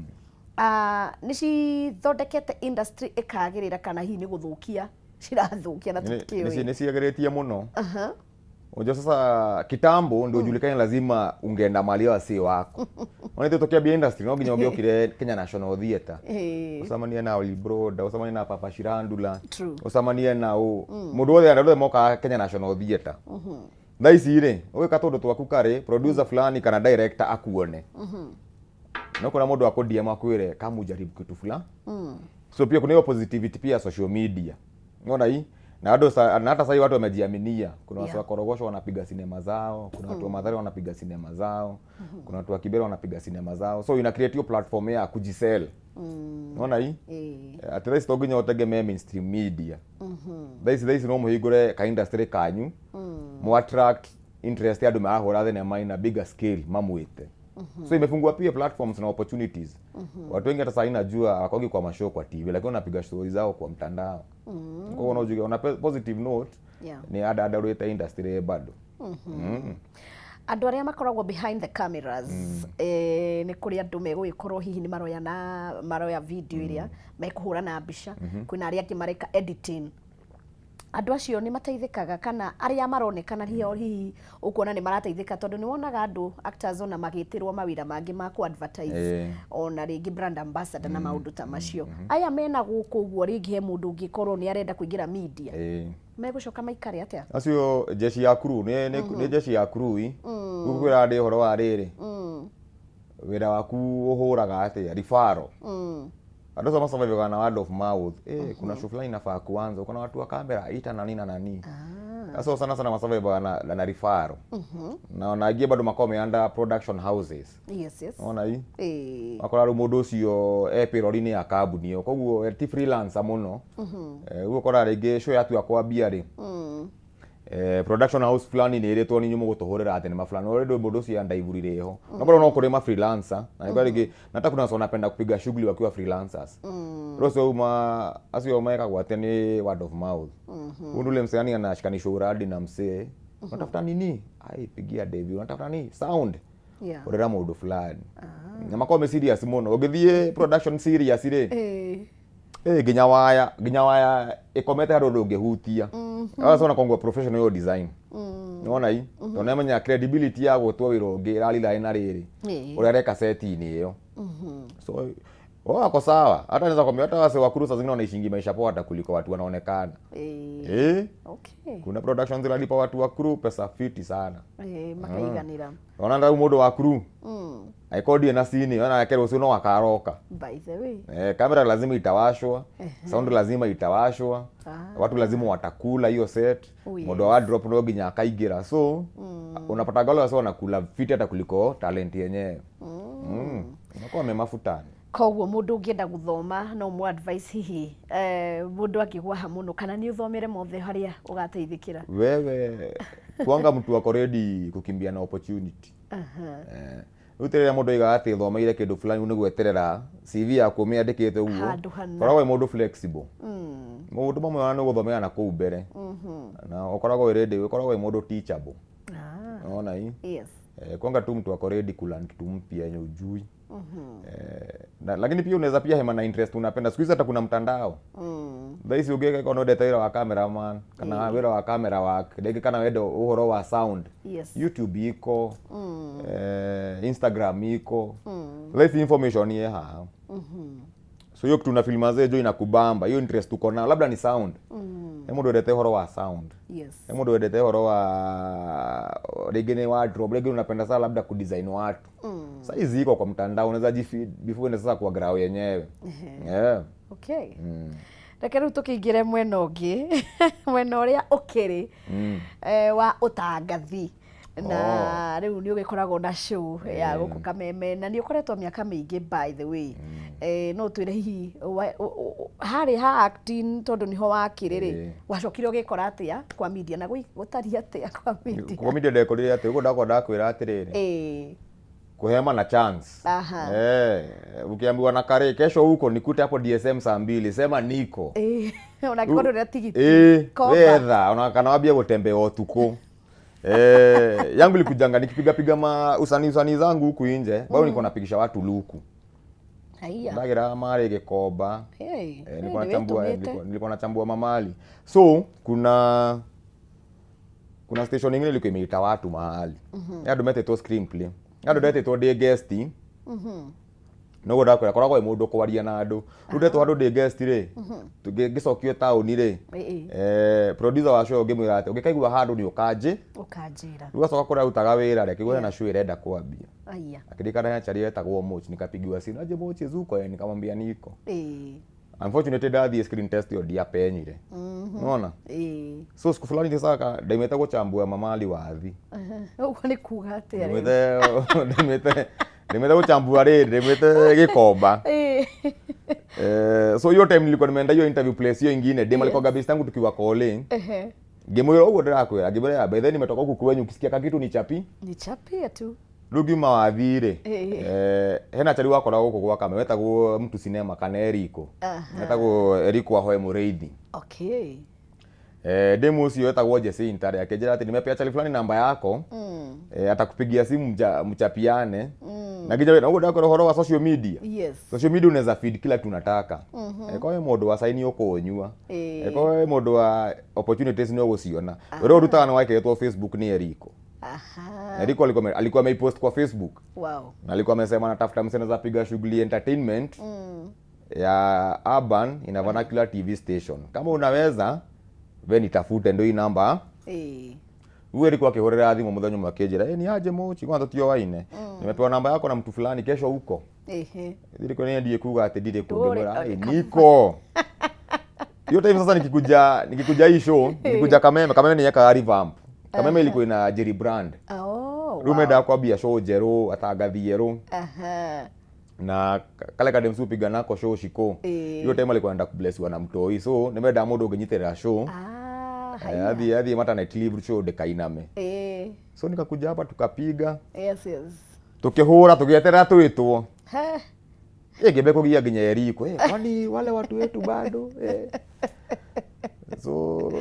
Speaker 1: nĩ cithondekete industry ĩkagĩrĩra kana hihi nĩ gũthũkia cirathũkia na tũtikĩũĩ?
Speaker 2: Nĩ ciagĩrĩtie mũno. Unajua sasa kitambo ndio ujulikane lazima ungeenda mahali wasee wako. Unaona tũkĩambia industry no nginya ũngĩokire Kenya National Theatre. Ucemanie na Oli Broda, ucemanie na Papa Shirandula, ucemanie na ũ mũndũ wothe, andũ othe mokaga Kenya National Theatre. Thaa ici rĩ, ũgĩka tũndũ twaku karĩ producer fulani kana director akuone, no kuna mũndũ akũ DM akwĩre kamujaribu kitu fulani. So pia kuna hiyo positivity pia ya social media, unaona hii na andũ na hata sasa watu wamejiaminia. Kuna watu wa Korogosho wanapiga sinema zao, kuna watu wa Mathare wanapiga sinema zao, kuna watu wa Kibera wanapiga sinema zao, so ina create hiyo platform ya kujisell, unaona hii. Atĩ thaa ici to nginya ũtegemee mainstream media. Thaa ici no mũhingũre ka industry kanyu, mu attract interest ya andũ marahũra thenema ina bigger scale, mamwĩte. So imefungua pia platforms na opportunities. Watu wengi hata saa hii najua hawakogi kwa mashow kwa TV, lakini wanapiga story zao kwa mtandao. Kwa hiyo unajuga on a positive note, nĩ adandarũĩte industry bado.
Speaker 1: Andũ arĩa makoragwo behind the cameras, nĩ kũrĩ andũ megũgĩkorwo hihi nĩ maroya na maroya video ĩrĩa mekũhũra na mbica, kwĩna arĩa angĩ mareka editing. Andũ acio nĩ mateithĩkaga kana arĩa maronekana hihi hihi ũkuona nĩ marateithĩka? Tondũ nĩ wonaga andũ actors ona magĩtĩrwo mawĩra mangĩ ma ku advertise, ona rĩngĩ brand ambassador na maũndũ ta macio. Aya mena gũkũ ũguo, rĩngĩ he mũndũ ũngĩkorwo nĩ arenda kũingĩra media, megũcoka maikare atĩa?
Speaker 2: Acio jeshi ya crew nĩ jeshi ya crew i kwĩra ndĩ ũhoro wa rĩrĩ, wĩra waku ũhũraga atĩa referral. Andũ acio masurvivaga na word of mouth. Kuna show fulani inafaa kuanza, uko na watu wa kamera, ita nani na nani. Sasa sana sana masurvivaga na referral, na angĩ bado makoragwo me under production houses. Ona hii wakora rĩu mũndũ ũcio e payroll-inĩ ya kambuni ĩyo, koguo ti freelancer mũno. Rĩu ũkora rĩngĩ show yatua kwambia rĩ, production house fulani nĩ ĩrĩtwo nĩ inyuĩ mũgũtũhũrĩra thenema fulani. Already mũndũ ũcio anda iburi rĩho, no bado no kũrĩ ma freelancer na nĩkwa rĩngĩ na hata kuna watu wanapenda kupiga shughuli wakiwa freelancers. Rĩu acio uma acio mekagwo atĩa? Nĩ word of mouth. Huyu ule msee yani anashikanishwa uradi na msee, unatafuta nini? Ai, pigia Devi. Unatafuta nini? Sound, ũrera mũndũ fulani. Na makorwo me serious mũno. Ũngĩthiĩ production serious rĩ, nginya waya ĩkomete handũ ndũngĩhutia. Sasa unakuwa professional yo design, nĩwona i tondũ nĩamenya credibility ya gwĩtwo wĩra ũngĩ ĩrarira na rĩrĩ ũrĩa areka set-inĩ ĩyo. So wao wako sawa. Hata naweza kwambia hata wase wa crew saa zingine wanaishingi maisha poa hata kuliko watu wanaonekana. Kuna productions zinalipa watu wa crew pesa fiti sana.
Speaker 1: Makaiganĩra.
Speaker 2: Ona rĩu mũndũ wa crew aikondie na sini ona yake rũciũ no akaroka.
Speaker 1: By the way.
Speaker 2: Kamera lazima itawashwa, sound lazima itawashwa, watu lazima watakula hiyo set.
Speaker 1: Oh, yes.
Speaker 2: Mũndũ wa wardrobe no nginya akaingĩra. So unapata wale wase wanakula fiti hata kuliko talent yenyewe. Unakuwa memafutani.
Speaker 1: Koguo mũndũ ũngĩenda gũthoma no mũ advice hihi, mũndũ angĩgwaha mũno kana nĩ ũthomere mothe harĩa ũgateithĩkĩra?
Speaker 2: Wewe kuanga mtu wako ready kukimbia na opportunity. Rĩu rĩrĩa mũndũ aigaga atĩ thomeire kĩndũ fulani nĩ gweterera CV yaku ũmĩandĩkĩte ũguo.
Speaker 1: Handũ hana.
Speaker 2: Koragwo wĩ mũndũ flexible. Maũndũ mamwe ona nĩ gũthomera na kũu mbere na ũkoragwo wĩ ready, ũkoragwo wĩ mũndũ teachable. Unaona hii?
Speaker 1: Yes.
Speaker 2: Kwanga tu mtu ako ready kulearn kitu mpya yenye ujui. Na, lakini pia unaweza pia hema na interest unapenda. Siku hizi hata kuna mtandao. Thaa ici ũngĩka korwo wendete wĩra wa cameraman kana wĩra wa camera work rĩngĩ kana wenda ũhoro wa sound, YouTube iko, Instagram iko. Thaa ici information ye haha. So hiyo kitu na film jo inakubamba, hiyo interest uko nayo, labda ni sound, he mũndũ wendete ũhoro wa sound, he mũndũ wendete ũhoro wa rĩngĩ nĩ wardrobe, rĩngĩ unapenda sana labda kudesign watu. Saa hizi iko kwa mtandao, unaweza jifeed before uende sasa kwa grao yenyewe, yeah.
Speaker 1: Okay, reke rĩu tũkĩingĩre mwena ũngĩ, mwena ũrĩa ũkĩrĩ wa ũtangathi na rĩu nĩ ũgĩkoragwo na show ya gũkũ Kameme na nĩ ũkoretwo mĩaka mĩingĩ. By the way, no twĩre hihi harĩ ha acting, tondũ nĩho wakĩrĩ rĩ, wacokire ũgĩkora atĩa kwa media na gũtariĩ atĩa kwa media?
Speaker 2: Kwa media ndekorire atĩ ũguo ndakwa ndakwĩra atĩrĩrĩ, kuhema na chance. Ukiambiwa na kare kesho huko nikute hapo DSM saa 2, sema niko.
Speaker 1: Ona angĩkorwo ndũrĩ na tigiti, komba.
Speaker 2: Wetha ona kana wambie gutembea utuku. Yangu ilikujanga nikipiga piga ma usanii usanii zangu huku nje, bado niko napigisha watu luku.
Speaker 1: Haiya.
Speaker 2: Ndagira mari Gikomba.
Speaker 1: Hey,
Speaker 2: nilikuwa
Speaker 1: nĩ
Speaker 2: nachambua
Speaker 1: wĩtũmĩte.
Speaker 2: Nilikuwa nachambua mamali. So kuna station ingine ilikuwa imeita watu mahali. Mm-hmm. Andũ metĩtwo screenplay. Andũ ndetĩtwo ndĩ guest. Noguo ndakwĩra, koragwo wĩ mũndũ kwaria na andũ. Rĩu ndetwo handũ ndĩ guest rĩ, ngĩcokio taũni rĩ, producer wa show ngĩmwĩra atĩ ũngĩkaigua handũ nĩ ũkanjĩ.
Speaker 1: Ũkanjĩra.
Speaker 2: Rĩu acoka kũrĩa arutaga wĩra rĩ, akĩigua hena show ĩrenda kwambia.
Speaker 1: Aya.
Speaker 2: Akĩririkana he chali wetagwo Mochi, nikapigiwa simu, aje Mochi zuko eh, nikamwambia niko. Unfortunately ndathiĩ screen test ĩyo ndiapenyire. Unaona? So siku fulani sasa ndaimĩte gũchambua mamali wathi.
Speaker 1: Ũguo nĩ kuga atĩa rĩu?
Speaker 2: Ndaimĩte gũchambua rĩ, ndaimĩte Gĩkomba. So hiyo time nilikuwa nimeenda hiyo interview place hiyo ingine, dem alikuwa best yangu tukiwa calling. Ngĩmwĩra ũguo ndĩrakwĩra, ngĩmwĩra by the way nimetoka huku kwenyu, ukisikia kakitu ni chapi.
Speaker 1: Ni chapie tu.
Speaker 2: Rĩu ngiuma wathi rĩ, hena chali wakora gũkũ gwa Kame wetagwo mtu cinema kana Eriko. Wetagwo Eriko Ahoe Mũrĩithi. Demu ũcio wetagwo Jacinta rĩ, akĩnjĩra atĩ nimepea chali fulani namba yako, atakupigia simu mchapiane. Na nginya na ũguo ndakwĩra ũhoro wa social media. Social media unaweza feed kila kitu unataka. Kwa hiyo mũndũ wa sign ũkũnyua. Kwa hiyo mũndũ wa opportunities nĩ ũgũciona. Ũrĩa ũrutaga nĩ wekĩrĩtwo Facebook nĩ Eriko. Eriko alikuwa ameipost kwa Facebook. Na alikuwa amesema anatafuta msanii anaweza piga shughuli entertainment ya urban ina vernacular TV station. Kama unaweza we nitafute ndio hii namba. Huyu alikuwa akihũrĩra thimũ mũthenya ũmwe akĩnjĩra, ni aje Mochi, kwanza tũtioaine. Nimepewa namba yako na mtu fulani kesho huko. Nilikuwa niendie kuga atĩ ndirĩ kũngĩ,
Speaker 1: Ndũrĩ,
Speaker 2: mwĩra,
Speaker 1: kaba.
Speaker 2: niko. Hiyo time sasa nikikuja hii show, nikikuja Kameme, Kameme ni yeka revamp. Kameme ilikuwa ina Jerry Brand. Rĩu mendaga kwambia show njerũ, atangathi erũ. Na kale kadem su piga nako show shiko. Hiyo time alikuwa anaenda kublessiwa na mtoi. So nimendaga mũndũ ũngĩnyitĩrĩra show.
Speaker 1: Haya.
Speaker 2: Athiĩ maternity leave show ndĩkainame. So nikakuja hapa tukapiga.
Speaker 1: Yes, yes.
Speaker 2: Tukihũra tũgĩeterera twĩtwo.
Speaker 1: He.
Speaker 2: Ngĩambia kũgia nginya Eriko. Kwani wale watu wetu bado? So,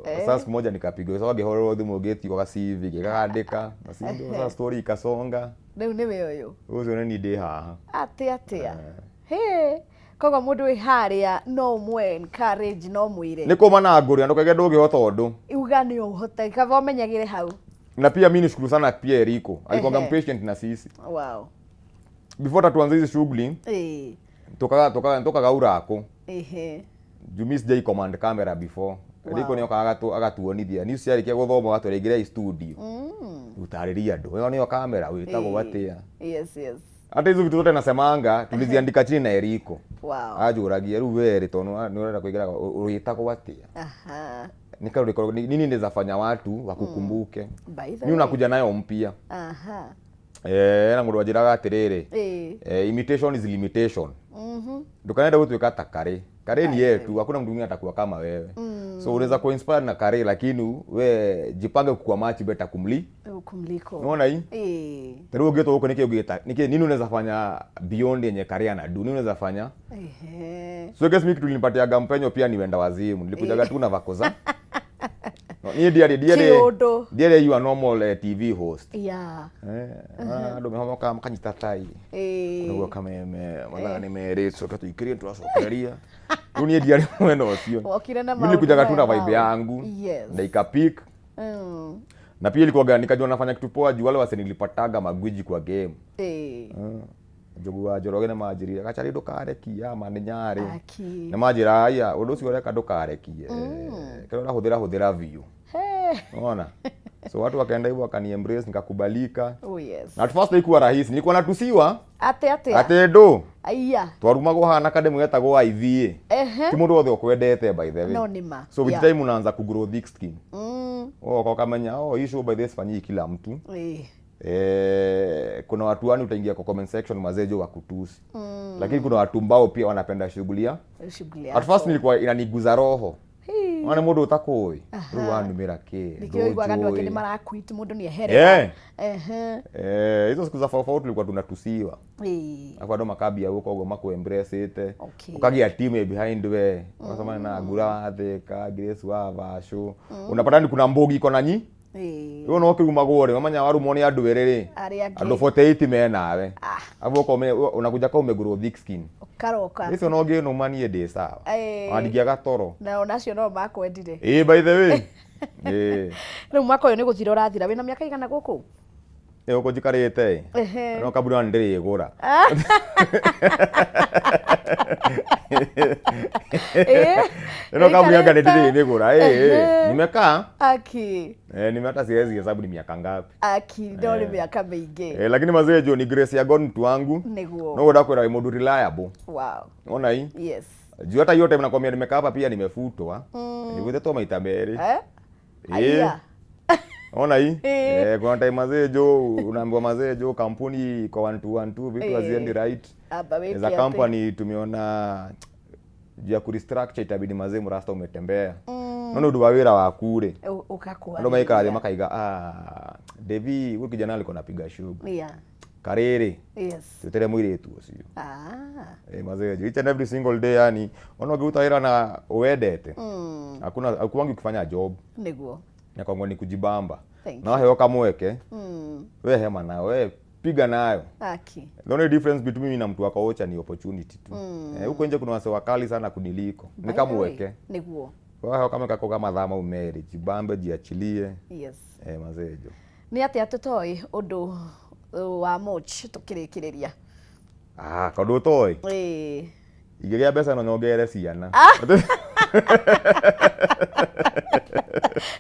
Speaker 2: sasa siku moja nikapigwa. Sasa ngĩhũrĩrwo thimũ ngĩtio ga CV, ngĩgandĩka. Na si ndio sasa story ikasonga.
Speaker 1: Rĩu nĩwe ũyũ.
Speaker 2: Ũcio nĩ niĩ ndĩ haha.
Speaker 1: Atĩ atĩa? He. Koguo mũndũ wĩ harĩa no ũmwe encourage, no mwĩre.
Speaker 2: Nĩ kũma na ngũrĩ, ndũkaige ndũngĩhota ũndũ.
Speaker 1: Uga nĩ ũhote, kaba ũmenyagĩre hau.
Speaker 2: Na pia mimi nishukuru sana pia Eriko. Alikuwa patient na sisi. Before tatuanze hizi shughuli, tukaga urako. Juu mimi sijai command camera before. Eriko nĩokaga agatuonithia. Niĩ ciarĩkia gũthoma agatũrĩngĩra i studio. Ũtarĩria andũ. Ĩyo nĩyo camera, wĩtagwo atĩa?
Speaker 1: Yes, yes.
Speaker 2: Hata hizo vitu zote nasemanga tuliziandika chini na Eriko. Anjũragia rĩu we rĩ, tondũ nĩ ũrenda kũingĩra, ũrĩtagwo atĩa? Nini inaweza fanya watu wakukumbuke?
Speaker 1: By the
Speaker 2: Ni unakuja
Speaker 1: way.
Speaker 2: nayo mpya. Na mũndũ anjĩraga atĩrĩrĩ, imitation is limitation. Ndũkanende gũtuĩka ta Kare. Kare ni yetu, hakuna mtu mwingine atakuwa kama wewe. So unaweza kuwa inspired na Kare, lakini we jipange kukua much better kumli.
Speaker 1: Kumliko.
Speaker 2: Unaona hii? Rĩu ũngĩtwo gũkũ nĩkĩ ũngĩta? Nĩkĩ nini unaweza fanya beyond yenye Kare anadu? Nini unaweza fanya? So guess mimi kitu nilipatiaga mpenyo pia ni wenda wazimu. Nilikujaga tu na vako za. No, niĩ ndiarĩ
Speaker 1: Kĩũndũ.
Speaker 2: ndiarĩ you are normal TV host. Andũ mehomoka makanyita tai. Nĩguo Kameme, mathaa nĩ merĩ, tũcoke tũikĩrie, tũracokereria. Rĩu niĩ ndiarĩ mwena ũcio.
Speaker 1: Wokire na
Speaker 2: Mimi nilikujaga tu na
Speaker 1: maũndũ
Speaker 2: vibe
Speaker 1: maya.
Speaker 2: yangu. Na ikapick. Na pia ilikuwa nikajua nafanya kitu poa juu wale wase nilipataga magwiji kwa game. Njogu wa Njoroge nĩ manjĩrire, Gachari ndũkarekie, ma nĩ Nyarĩ.
Speaker 1: Aki.
Speaker 2: Nĩ manjĩra, aya, ũndũ ũcio ũreka ndũkarekie. Kĩrĩa ũrahũthĩra, hũthĩra biũ. Unaona? So watu wakaenda hivyo wakani embrace, nikakubalika.
Speaker 1: Oh, yes.
Speaker 2: Na at first haikuwa rahisi, nilikuwa natusiwa.
Speaker 1: Ate, ate.
Speaker 2: Ate ndo.
Speaker 1: Aya.
Speaker 2: Twarumagwo haha na kademu getagwo IVA. Ti mũndũ wothe ũkwendete by the way.
Speaker 1: No, ni ma.
Speaker 2: So with time unaanza kugrow thick skin. Oh, kwa kamenya, oh, hii show by this fanyii kila mtu. Kuna watu wani utaingia kwa comment section mazejo wa kutusi. Lakini kuna watu mbao pia wanapenda shughuli ya.
Speaker 1: Shughuli
Speaker 2: At first
Speaker 1: yako.
Speaker 2: nilikuwa inaniguza roho.
Speaker 1: Hii.
Speaker 2: Wana mũndũ ũtakũĩ. Rĩu wanumĩra kĩ?
Speaker 1: Nĩkĩo ũiguaga andũ angĩ
Speaker 2: Ndũnjũĩ.
Speaker 1: nĩ maraquit, mũndũ nĩ eherera.
Speaker 2: Hizo siku za fofo tulikuwa tunatusiwa. Alafu andũ makambia gũka ũguo makũ-embrace-ĩte. Ũkagĩa team behind we. Ũgacemania na Ngura wa Thĩka, Grace wa Vacũ. Unapata ni kuna mbogi iko na nyi. Rĩu no ũkĩrumagwo rĩ, wamenya warumwo nĩ andũ erĩ rĩ.
Speaker 1: Arĩa angĩ.
Speaker 2: Andũ 48 me nawe. Alafu ũkome, unakuja kau umegrow thick skin.
Speaker 1: Ũkaroka.
Speaker 2: Icio no ngĩnũma niĩ ndĩ sawa. Ona ndingĩaga toro.
Speaker 1: Na onacio no makwendire.
Speaker 2: By the way.
Speaker 1: Rĩu mwaka ũyũ nĩ gũthira ũrathira. Wĩna mĩaka igana gũkũ?
Speaker 2: Ĩ, gũkũ njikarĩte ĩ no kambuni ona nĩndĩrĩgũra. Ĩno kambuni anga nĩndĩrĩmĩgũra. Ĩ, nimekaa.
Speaker 1: Aki.
Speaker 2: Eh, nime hata siwezi hesabu ni miaka ngapi.
Speaker 1: Aki, no nĩ mĩaka mĩingĩ.
Speaker 2: Eh, lakini mazee jo ni grace ya God mtu wangu.
Speaker 1: Nĩguo.
Speaker 2: No ndakwĩra wĩ mũndũ reliable.
Speaker 1: Wow.
Speaker 2: Ona hii.
Speaker 1: Yes.
Speaker 2: Juu hata hiyo time nakwambia nimekaa hapa pia nimefutwa. Nilikutetwa maita merĩ.
Speaker 1: Eh?
Speaker 2: Eh.
Speaker 1: Aya.
Speaker 2: Ona hii.
Speaker 1: Eh.
Speaker 2: Eh, kuna time mazee jo unaambiwa mazee jo kampuni kwa 1 2 1 2 vitu haziendi right.
Speaker 1: Amba wĩke
Speaker 2: As a
Speaker 1: atĩ.
Speaker 2: company tumeona juu ya kurestructure itabidi mazee mrasta umetembea. No nĩ ũndũ wa wĩra waku rĩ.
Speaker 1: Ũkakũarĩria.
Speaker 2: Andũ maikara thĩ makaiga ah, Devi huyu kijana alikuwa anapiga shughuli.
Speaker 1: Yeah.
Speaker 2: Karĩrĩ
Speaker 1: Yes.
Speaker 2: twetere mũirĩtu ũcio.
Speaker 1: Ah.
Speaker 2: Eh, mazee jo each and every single day yani ona ũngĩruta wĩra na ũwendete. Hakuna hakuwangi ukifanya job
Speaker 1: Nĩguo.
Speaker 2: na kwangu ni kujibamba.
Speaker 1: Thank
Speaker 2: Na waheo kamweke we hema nayo we piga nayo.
Speaker 1: Aki.
Speaker 2: The only difference between mimi na mtu wa kaocha ni opportunity tu. Eh, huko nje kuna wase wakali sana kuniliko.
Speaker 1: By
Speaker 2: Ni
Speaker 1: the way,
Speaker 2: kamweke.
Speaker 1: Nĩguo.
Speaker 2: Waheo kama kako kama mathaa mau merĩ jibambe jiachilie.
Speaker 1: Yes.
Speaker 2: Eh, mazee jo.
Speaker 1: Nĩ atĩa tũtoĩ ũndũ wa moch tũkĩrĩkĩrĩria?
Speaker 2: Ah, kaũndũ ũtoĩ.
Speaker 1: Ĩĩ.
Speaker 2: Ingĩgĩa mbeca no nyongerere ciana.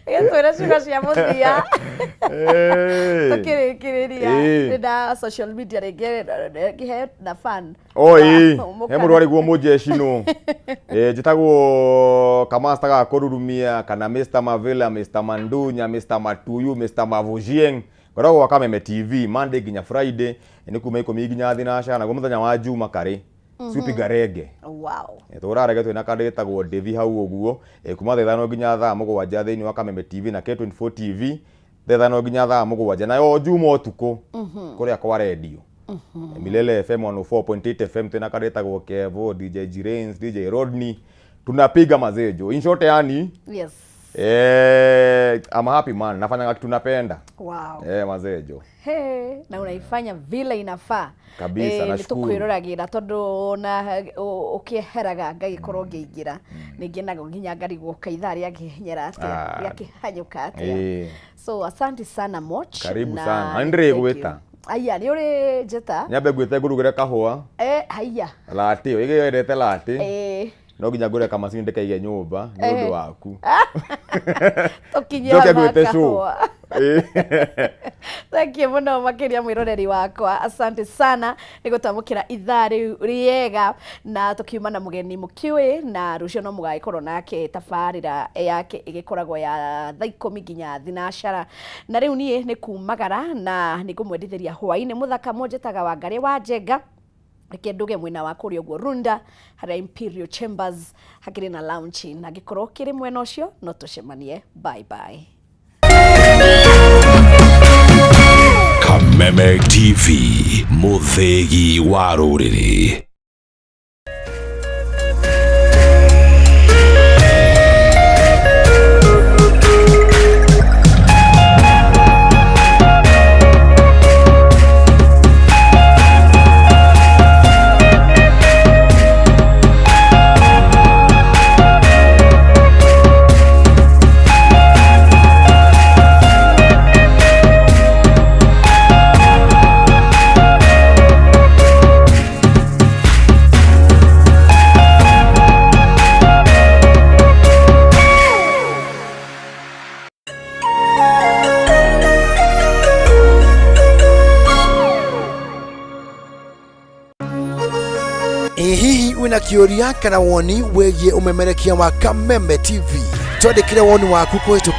Speaker 1: Gĩtwĩre ciugo cia mũthia.
Speaker 2: Eh.
Speaker 1: Tũkĩrĩkĩrĩria
Speaker 2: Ĩĩ.
Speaker 1: nĩ na social media rĩngĩ ngĩheo na fan.
Speaker 2: O ĩĩ,
Speaker 1: Wa-
Speaker 2: he mũndũ arĩguo mũjeshi nũ. Ĩ, njĩtagwo kamasta ga kũrurumia kana Mr Mavila, Mr Mandunya, Mr Matuyu, Mr Mavujieng. Ngoragwo gwa Kameme TV Monday nginya Friday nĩ kuma 10 nginya thinacara naguo mũthenya wa Juma karĩ ciupiga rege.
Speaker 1: Wow.
Speaker 2: Tũrarege twĩna kandũ gĩtagwo Devi hau ũguo kuma thaa 5 nginya thaa 7 thĩinĩ wa Kameme TV na K24 TV thaa 5 nginya thaa 7 nayo Juma ũtukũ kũrĩa kwa redio Milele FM 104.8 FM twĩna kandũ gĩtagwo Kevo, DJ Jirains, DJ Rodney tunapiga mazejo in short yani
Speaker 1: Yes.
Speaker 2: I'm a happy man nafanya kitu napenda.
Speaker 1: Wow.
Speaker 2: Mazejo
Speaker 1: Hey, na unaifanya vile inafaa
Speaker 2: Kabisa, nashukuru.
Speaker 1: nĩtũkwĩroragĩra tondũ ona ũkĩeheraga ngagĩkorwo ngĩingĩra nĩ ngenaga nginya ngarigwo kaĩ ithaa rĩakĩhinyĩra atĩa
Speaker 2: Ah.
Speaker 1: rĩakĩhanyũka atĩa
Speaker 2: Ĩĩ.
Speaker 1: So asante sana Moch.
Speaker 2: Karibu
Speaker 1: na
Speaker 2: sana. Na
Speaker 1: thank
Speaker 2: nĩndĩrĩgwĩta.
Speaker 1: you. Aya nĩ ũrĩ njĩta.
Speaker 2: Nyambe ngwĩte ngũrugĩre kahũa.
Speaker 1: Eh, haiya.
Speaker 2: Latte ĩgĩ wendete latte.
Speaker 1: Eh,
Speaker 2: No nginya ngũre kamacini ndĩkaige nyũmba nĩ ũndũ waku.
Speaker 1: tũkinyie
Speaker 2: Njoke
Speaker 1: hau ha
Speaker 2: ngwĩte show.
Speaker 1: kahũa. Thank you mũno makĩria mwĩroreri wakwa, asante sana nĩ gũtamũkĩra ithaa rĩu rĩega na tũkiuma na mũgeni mũkĩũĩ na rũciũ no mũgagĩkorwo nake tabarĩra yake ĩgĩkoragwo ya thaa 10 nginya thinacara na rĩu niĩ nĩ kumagara na nĩ ngũmwendithĩria hwaĩ-inĩ mũthaka mũnjĩtaga Wangarĩ wa Njenga. Reke nduge mwena wa kũrĩa ũguo Runda harĩa Imperial Chambers hakĩrĩ na lounge na angĩkorwo kĩrĩ mwena ũcio no tũcemanie. Bye bye.
Speaker 3: Kameme TV, mũthĩgi wa rũrĩrĩ.
Speaker 8: Ĩ hihi wĩna kĩũria kana woni wĩgiĩ ũmemerekia wa Kameme TV? Twandĩkĩre woni waku kũhĩtũkĩra